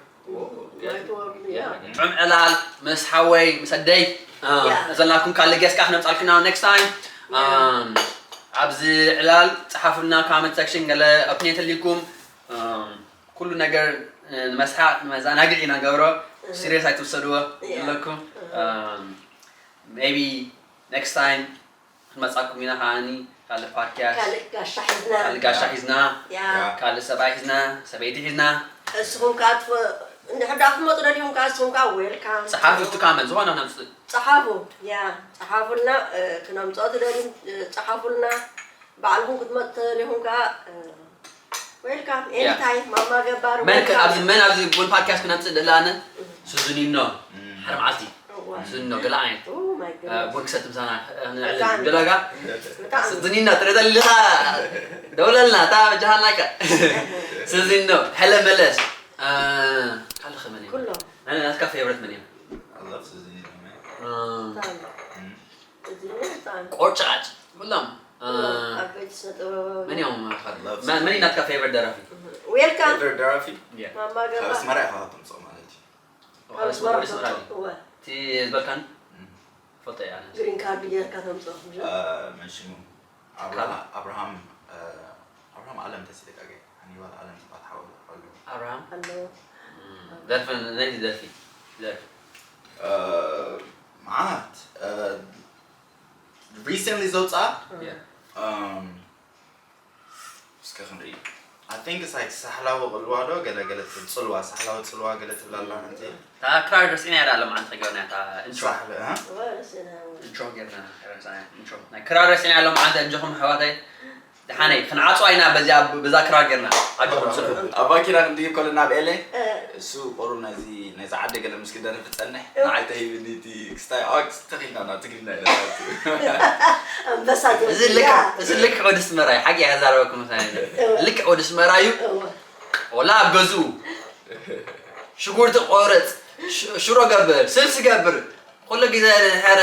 ማይ ተወርዱ ያ ጥዑም ዕላል ምስ ሓወይ ምስ ኣደይ ያ። ዘላኩም ካልእ ጌስካ ክነምፃልኩና next time ኣብዚ ዕላል ፀሓፉልና comment section ገለ ኦፕኔት ኣሊኩም ኩሉ ነገር ንመስሓቅ ንመዘናግዒ ኢና ንገብሮ serious ኣይትውሰድዎ ያ። ኣለኩም maybe next time ክንመፃኩም ኢና ከዓኒ ካልእ podcast ካልእ ጋሻ ሒዝና ካልእ ጋሻ ሒዝና ያ ካልእ ሰብኣይ ሒዝና ሰበይቲ ሒዝና እስኹም ከዓ ትፈ- እንድሕር ደኣ ክትመፁ ደሊኹም ከዓ እስኹም ከዓ ዌልካም ፀሓፍ እቲ comment ዝኾነ ነምፅእ ፀሓፉ ያ ፀሓፉልና እ፣ ክነምፅኦ ትደልዩ እ፣ ፀሓፉልና ባዕልኹም ክትመፁ ተደሊኹም ከዓ እ፣ ዌልካም ኤኒታይም ማማ ገባር መን ከ- ኣብዚ መን ኣብዚ ቡን podcast ክነምፅእ ደላነ ስዙኒኖ ሓደ መዓልቲ ስዙኒኖ ገለ ዓይነት ቡን ክሰቲ ምሳና ንዕልል ደላጋ ስዙኒኖ ትርኢ ዘለኻ ደውለልና እታ በጃሃልናካ ስዙኒኖ ሄለ መለስ ካልእ ከመን እዩ ኩሎም ናይ ናትካ ፌቨረት መን እዩ I love Suzuki man ብጣዕሚ እዚ እውን ብጣዕሚ ቆርጫጭ ኩሎም ዓበይቲ ስነ ጥበባዊ መን እዮም I love መን እዩ ናትካ ፌቨረት ደራፊ ዌልካም Favorite ደራፊ ማማ ካብ ገባ ኣስመራ ኢኻ ከተምፅኦ ማለት እዩ ካብ ኣስመራ ኣስመራ እወ እቲ ዝበልካን ፈልጦ እያ ግሪን ካርድ ጌርካ ተምፅኦ መን ሽሙ ኣብርሃ- ኣብርሃም ኣብርሃም ኣለም ተሲደቃ ገ ሓኒባል ኣለም ዝበሃል ሓወሉ ኣሎ ኣብርሃም ኣለዎ ደርፊ ናይቲ ደርፊ ደርፊ መዓት recently ዘውፅኣ Yeah. እስከ ክንርኢ I think it's like ሳሕላዊ ቅልዋ ዶ ገለ ገለ ትብል ፅልዋ ሳሕላዊ ፅልዋ ገለ ትብል ኣላ ሓንቲ እታ ክራር ረሲና እያ ዳሎም ዓንተ ገርና እታ ኢንትሮ ሳሕለ እ? እወ ረሲና ኢንትሮ ገርና ረሳና ኢንትሮ ናይ ክራር ረሲና ያሎም ዓንተ እንጆኹም ኣሕዋተይ ደሓነይ ክንዓፅዋ ኢና በዚኣ በዛ ክራር ገርና ዓጆኹም ስርሑ ኣብ ባኪና ክንድይ ከሎ ናብ ኤለ እሱ ቆሩ ነዚ ነዚ ዓዲ ገለ ምስ ክደርፍ ጸንሕ ንዓይ ተሂብኒ እቲ ክስታይ ዓወት ተኺልና ናብ ትግርኛ ኢለ ኣንበሳ እዚ ልክዕ እዚ ልክዕ ወዲ ስመራ እዩ ሓቂ እያ ዛረበኩም ምሳሌ ልክዕ ወዲ ስመራ እዩ ወላ ኣብ ገዝኡ ሽጉርቲ ቆርፅ ሽሮ ገብር ስልሲ ገብር ኩሉ ግዜ ድሕር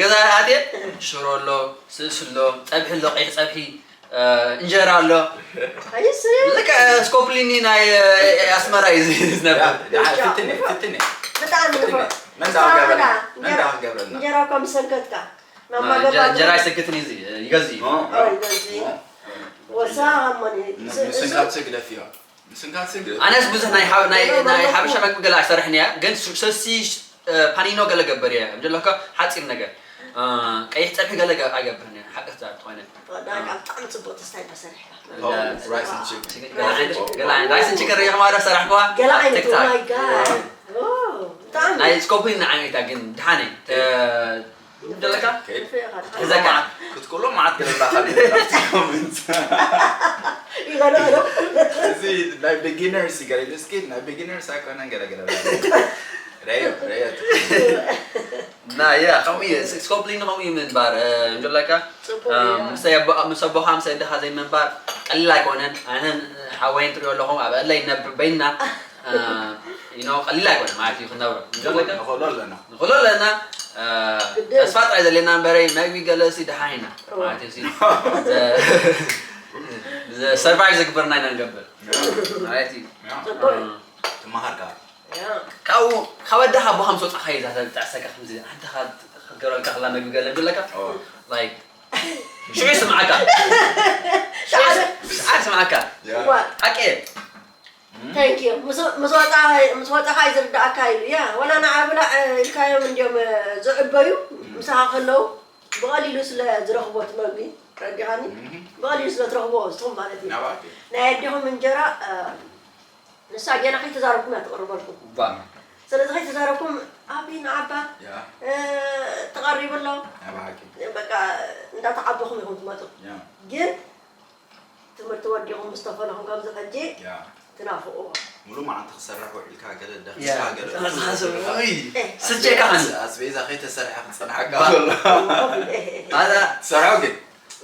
ገዛ ኣትየ ሽሮ ኣሎ ስልሲ ኣሎ ፀብሒ ኣሎ ቀይሕ ፀብሒ እንጀራ ኣሎ ኣይስሪ ልክዕ ስኮፕሊኒ ናይ ኣስመራ እዩ ዝነብር ፍትኒ ፍትኒ ብጣዕሚ ንፉዕ መን ዳኣ ገብረና መን ዳኣ ገብረና እንጀራ እኳ ምሰንከትካ ማማ እንጀራ ገባ ይሰክትኒ እዚ ይገዚ ወሳ ኣሞኒ ንስንካት ስግደፍ እዮ ንስንካት ስግደፍ ኣነስ ብዙሕ ናይ ሓ- ናይ ናይ ሓበሻ መግቢ ገለ ኣይሰርሕን እያ ግን ሱ- ሰሲ እ፣ ፓኒኖ ገለ ገበር እየ እንጀለካ ሓፂር ነገር እ፣ ቀይሕ ፀብሒ ገለ ገ- ኣይገብርን እየ ሓቂ ትዛረብ ተኾይነ ዳጋ ብጣዕሚ ፅቡቅ ተስታይ ተሰሪሕካ Oh, rice and chicken. ገለ ዓይነት ራይስን ችክን ሪኢኹም ኣዶ ሰራሕኩዋ ገለ ዓይነት ቲክታክ ማይ ጋድ ብጣዕሚ ናይ ስኮፕሊን ንዓይነታ ግን ድሓነይ ተ- ደለካ? ከይድ ንፍዕ ኢኻ። ክትቅሎ መዓት ክትቅሎ መዓት ገለላ ካብ ናብቲ ኮመንት። ይበሎ በሎ። እዚ ናይ ቢጊነርስ ይገለ እስኪ ናይ ቢጊነርስ ኣይኮነን ገለ ገለ ረዮ ረዮ እና ያ ከምኡ እዩ ስኮፕሊን ከምኡ እዩ ምንባር እንጆላካ ጽቡቅ እዩ። ምስ ኣቦኻ ምስ ኣቦኻ ምስ ኣደኻ ዘይምንባር ቀሊል ኣይኮነን ኣነን ሓወይን ትሪኦ ኣለኹም ኣብ ኣለ ይነብር በይና you know ቀሊል ኣይኮነን ማለት እዩ ክነብሮ እንጆላካ ንኽእሎ ኣለና ንኽእሎ ኣለና ግድን። ተስፋ ጥራይ ዘለና እምበረይ መግቢ ገለሲ ደሓን ኢና ማለት እዩ ሰርቫይቭ ዘግበርና ኢና ንገብር ማለት እዩ ጽቡቅ እዩ። ትመሃር ከኣ ያ። ካብኡ ካብ ኣደኻ ኣቦኻ ምስ ወፃእካ እዩ እዛ ተጣዕሰካ ከምዚ ኣደኻ ክትገብረልካ ከላ መግቢ ገለ እንጆላካ like ሽዑ ይስምዓካ ሽዑ ይስምዓካ ያ ዋ። ሓቂ እየ Thank you። ምስ ምስ ወፃ ምስ ወፃኻ እዩ ዝርዳእካ ኢሉ ያ ወላ ንዓ ብላዕ ኢልካዮም እንዲዮም ዝዕበዩ ምሳኻ ከለዉ ብቐሊሉ ስለ ዝረኽቦ እቲ መግቢ ረዲኻኒ ብቐሊሉ ስለ ትረኽቦ ንስኹም ማለት እዩ ናባኪ ናይ ኣዴኹም እንጀራ ንሳ ጌና ከይተዛረብኩም እያ ትቕርበልኩም ባ ስለዚ ከይተዛረብኩም ዓቢ ንዓባ ያ ትቐሪቡ ኣሎ ናባኪ በቃ እንዳተዓበኹም ኢኹም ትመፁ ያ ግን ትምህርቲ ወዲኹም ምስ ተፈለኹም ከምዚ ሕጂ ያ ትናፍቕዎ ሙሉ መዓልቲ ክሰርሕ ውዒልካ ገለ ያ ደኺልካ ገለ ተሓሳሰብ እቱ ኡይ ስቼካ ሓኒ ኣስቤዛ ከይተሰርሐ ክፀንሓካ ከሎ ኣዛ ትሰርሖ ግን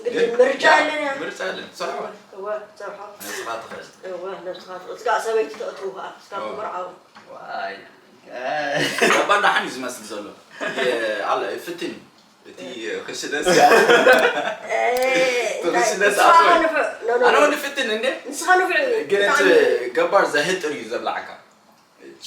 ግድን ምርጫ ኣለና ምርጫ የለን ትሰርሖ እወ ትሰርሖ ነስኻ ትኽእል እወ ነብስኻ ትቕጽጋ ሰበይቲ ተእትው ከዓ እስካ እወ። ትምርዓው ዋይ ገባር ደሓን እዩ ዝመስል ዘሎ የ- ኣለ ፍትን እቲ ክሽደስ ክሽደስ ኣነ ወዲ ፍትን እንዴ ንስኻ ንፍዕ ግን እቲ ገባር ዘህጥር እዩ ዘብላዓካ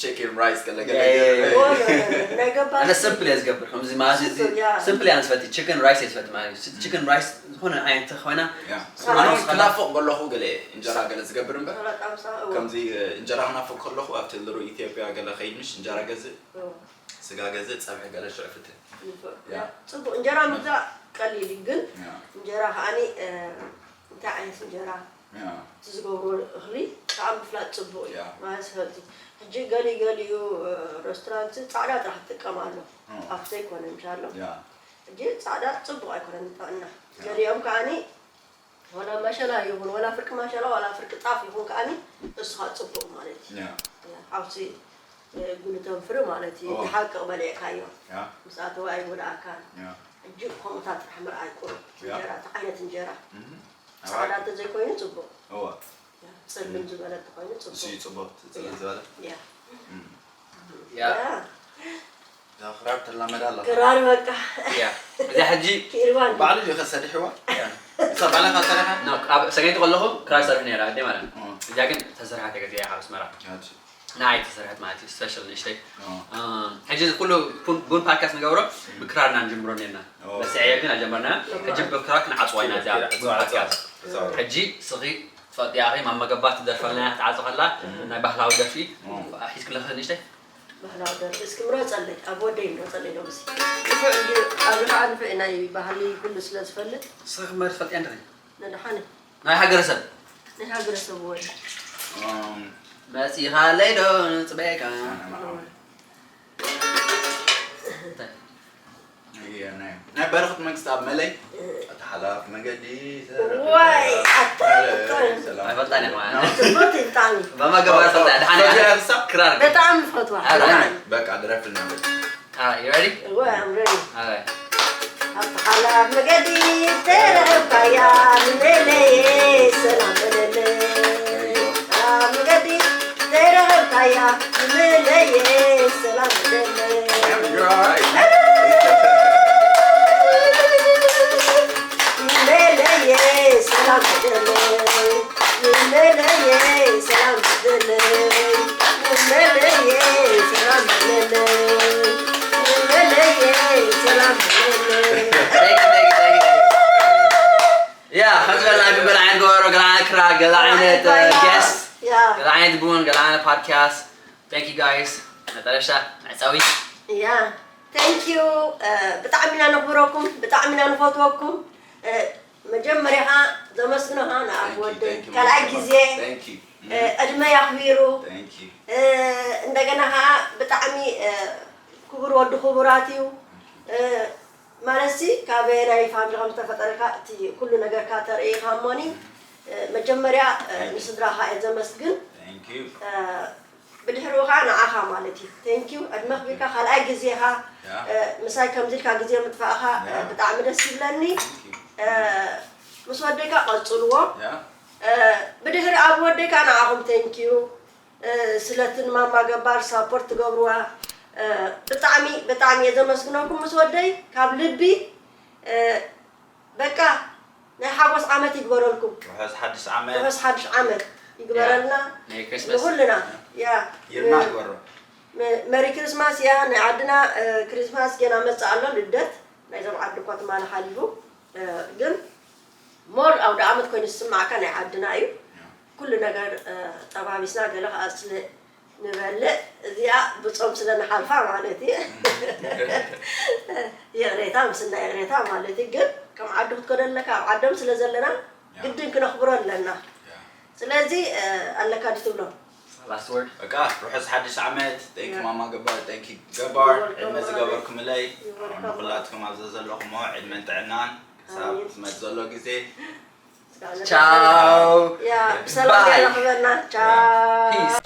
ቺክን ራይስ ገለ ገለ ያ፣ ያ፣ ያ። ገለ ናይ ገባር ኣነ ስምፕል እየ ዝገብር ከምዚ ማለት እዚ ስምፕል፣ ያ። ስምፕል እየ ዝፈቲ ቺክን ራይስ እየ ዝፈቲ ማለት እዩ ቺክን ራይስ ዝኾነ ዓይነት ተኾይና ያ ሰላም፣ ኣነ ሰላም። ክናፍቕ ከለኹ ገለ እንጀራ ገለ ዝገብር እምበር ሰላጣ ምሳ እወ ከምዚ እንጀራ ክናፍቕ ከለኹ ኣብቲ ልሩ ኢትዮጵያ ገለ ከይድ ምሽ እንጀራ ገዝእ እወ ስጋ ገዝእ ፀብሒ ገለ ሽዑ ፍትን ንፍዕ። ያ። ጽቡቅ እንጀራ ምግዛእ ቀሊል እዩ ግን ያ እንጀራ ከዓኒ እ፣ እንታይ ዓይነት እንጀራ ያ እቲ ዝገብሮ እኽሊ ከዓ ምፍላጥ ጽቡቅ እዩ ያ። ማለት ፈልቲ ሕጂ ገሊ ገሊኡ እ፣ ሬስቶራንት ጻዕዳ ጥራሕ ትጥቀም ኣሎ እ። ጣፍ ዘይኮነ ምሻሎ ያ ሕጂ ጻዕዳ ጽቡቅ ኣይኮነን ንጥዕና ገሊኦም ከዓኒ ወላ ማሸላ ይኹን ወላ ፍርቂ ማሸላ ወላ ፍርቂ ጣፍ ይኹን ከዓኒ እሱ ከዓ ጽቡቅ ማለት እዩ ያ ሓውሲ እ፣ ጉልተን ፍሪ ማለት እዩ ኦ። ብሓቂ በሊዕካዮ ያ ምስ ኣተወ ኣይጎድኣካን ያ ሕጂ ከምኡታት ጥራሕ ምርኣይ ቁሩብ ያ። እንጀራ እቲ ዓይነት እንጀራ እህ ጻዕዳ እንተዘይኮይኑ ጽቡቅ እወ ጸልም ዝበለ እንተኮይኑ እሱ ጽቡቅ እዩ ጽቡቅ ጽልም ዝበለ ያ እም። ያ ያ እዛ ክራር ተላመዳ ኣላ ክራር በቃ ያ እዚኣ ሕጂ ክኢልዋን ባዕሉ እዩ ከሰድሕዋ እሳ ባዕላ ካሰሪሓ ኖ፣ ኣብ ሰገይቲ ከለኹ ክራር ሰርሕ ነራ ኣደ ማለት እም። እዚኣ ግን ተሰርሓ ተገዚኣ ካብ ኣስመራ ያቺ ናይ ተሰርሐት ማለት እዩ ስፔሻል ንእሽተይ እም። እም፣ ሕጂ እዚ ኩሉ ቡን- ቡን ፓድካስት ንገብሮ ብክራር ኢና ንጅምሮ ነርና ኦ። በስዐ ግን ኣጀመርና ሕጂ ብክራር ክንዓፅዋ ኢና እዚኣ ቡን ፓድካስት ዛዕባ ሕጂ ስኺ ትፈልጥያ ኺ ማማ ገባር ትደርፈልና እያ ክትዓፅው ከላ ናይ ባህላዊ ደርፊ ሒዝክለኺ ንእሽተይ ባህላዊ ደርፊ እስኪ ምረፀለይ ኣብ ወደይ ምረፀለይ ሎምሲ ንፍዕ እንዲ ኣብዚ ከዓ ንፍዕ ናይ ባህሊ ኩሉ ስለ ዝፈልጥ ስኺ ክመር ትፈልጥያ እንዲኺ ንድሓኒ ናይ ሃገረሰብ ናይ ሃገረሰብ ወዲ እም፣ መፂኻለይ ዶ ንፅበየካ ኣነ መዓወ። ናይ ናይ በረኽት መንግስቲ ኣብ መለይ እቲ ሓላፍ መገዲ ዋይ ኣታ ሰላም ኣይፈልጣን እየ ማለት ጽቡቅ ብጣዕሚ ማማ ገባር ፈልጣ ድሓን ፈትያ እያ ክሳ ክራር ብጣዕሚ ፈትዋ ኣረ። ብጣዕሚ በቃ ድረፍልና Ah, you ready? እወ ኣምረኒ All right. ኣብቲ ሓላፍ መገዲ ተረኸብካያ ንመለየ ሰላም በለለይ ኣብ መገዲ ተረኸብካያ ንመለየ ሰላም በለለይ You're all right. ንመለየ ሰላም በለለይ ንመለየ ሰላም በለለይ ንመለየ ሰላም በለለይ ንመለየ ሰላም በለለይ Thank you, thank you, thank you. Yeah, ከምዚ በልና ግን ገለ ዓይነት ገበሮ ገለ ዓይነት ክራር ገለ ዓይነት ገለ ዓይነት ጌስ ያ ገለ ዓይነት ቡን ገለ ዓይነት ፓድካስት Thank you guys መጠረሻ መዕፀዊ ያ thank you ብጣዕሚ ኢና ነኽብረኩም ብጣዕሚ ኢና ንፈትወኩም መጀመርያ ከዓ ዘመስግኖኻ ንኣብ ወደይ ካልኣይ ግዜ ዕድመ ያኽቢሩ እንደገና ከዓ ብጣዕሚ ክቡር ወዲ ክቡራት እዩ ማለትሲ ካበየናይ ፋሚሊ ከም ዝተፈጠርካ እቲ ኩሉ ነገርካ ተርእይኻ እሞኒ፣ መጀመርያ ንስድራኻ እየ ዘመስግን። ብድሕሪኡ ከዓ ንዓኻ ማለት እዩ። Thank you። ዕድመ ክቢርካ ካልኣይ ግዜኻ ምሳይ ከምዚ ኢልካ ግዜ ምጥፋእኻ ብጣዕሚ ደስ ይብለኒ። ምስ ወደይካ ቀፅልዎ። ብድሕሪ ኣብ ወደይካ ንዓኹም thank you። ስለቲ ንማማ ገባር ሳፖርት ትገብርዋ ብጣዕሚ ብጣዕሚ እየ ዘመስግነኩም ምስ ወደይ ካብ ልቢ። በቃ ናይ ሓጎስ ዓመት ይግበረልኩም። ርሑስ ሓድሽ ዓመት። ርሑስ ሓድሽ ዓመት ይግበረልና ንኩልና። ያ ይርና ግበሮ። መሪ ክርስማስ እያ ናይ ዓድና። ክርስማስ ገና መፅእ ኣሎ፣ ልደት ናይዞም ዓዲ እኳ ትማሊ ሓሊፉ። ግን ሞር ኣውደ ዓመት ኮይኑ ዝስማዕካ ናይ ዓድና እዩ። ኩሉ ነገር ጠባቢስና ገለ ከዓ ስለ ንበልዕ እዚኣ ብፆም ስለ ንሓልፋ ማለት እዩ። ይቕሬታ ምስና ይቕሬታ ማለት እዩ። ግን ከም ዓዲ ክትከዶ ኣለካ ኣብ ዓዶም ስለ ዘለና ግድን ክነኽብሮ ኣለና። ስለዚ ኣለካ ድዩ ትብሎ? በቃ ርሑስ ሓድሽ ዓመት። Thank you ማማ ገባር፣ thank you ገባር። ዕድመ ዝገበርኩምለይ ንኹላትኩም ኣብዚ ዘለኹሞ ዕድመን ጥዕናን ክሳብ ዝመፅ ዘሎ ግዜ። ቻው። ያ ብሰላም የራኽበና። ቻው።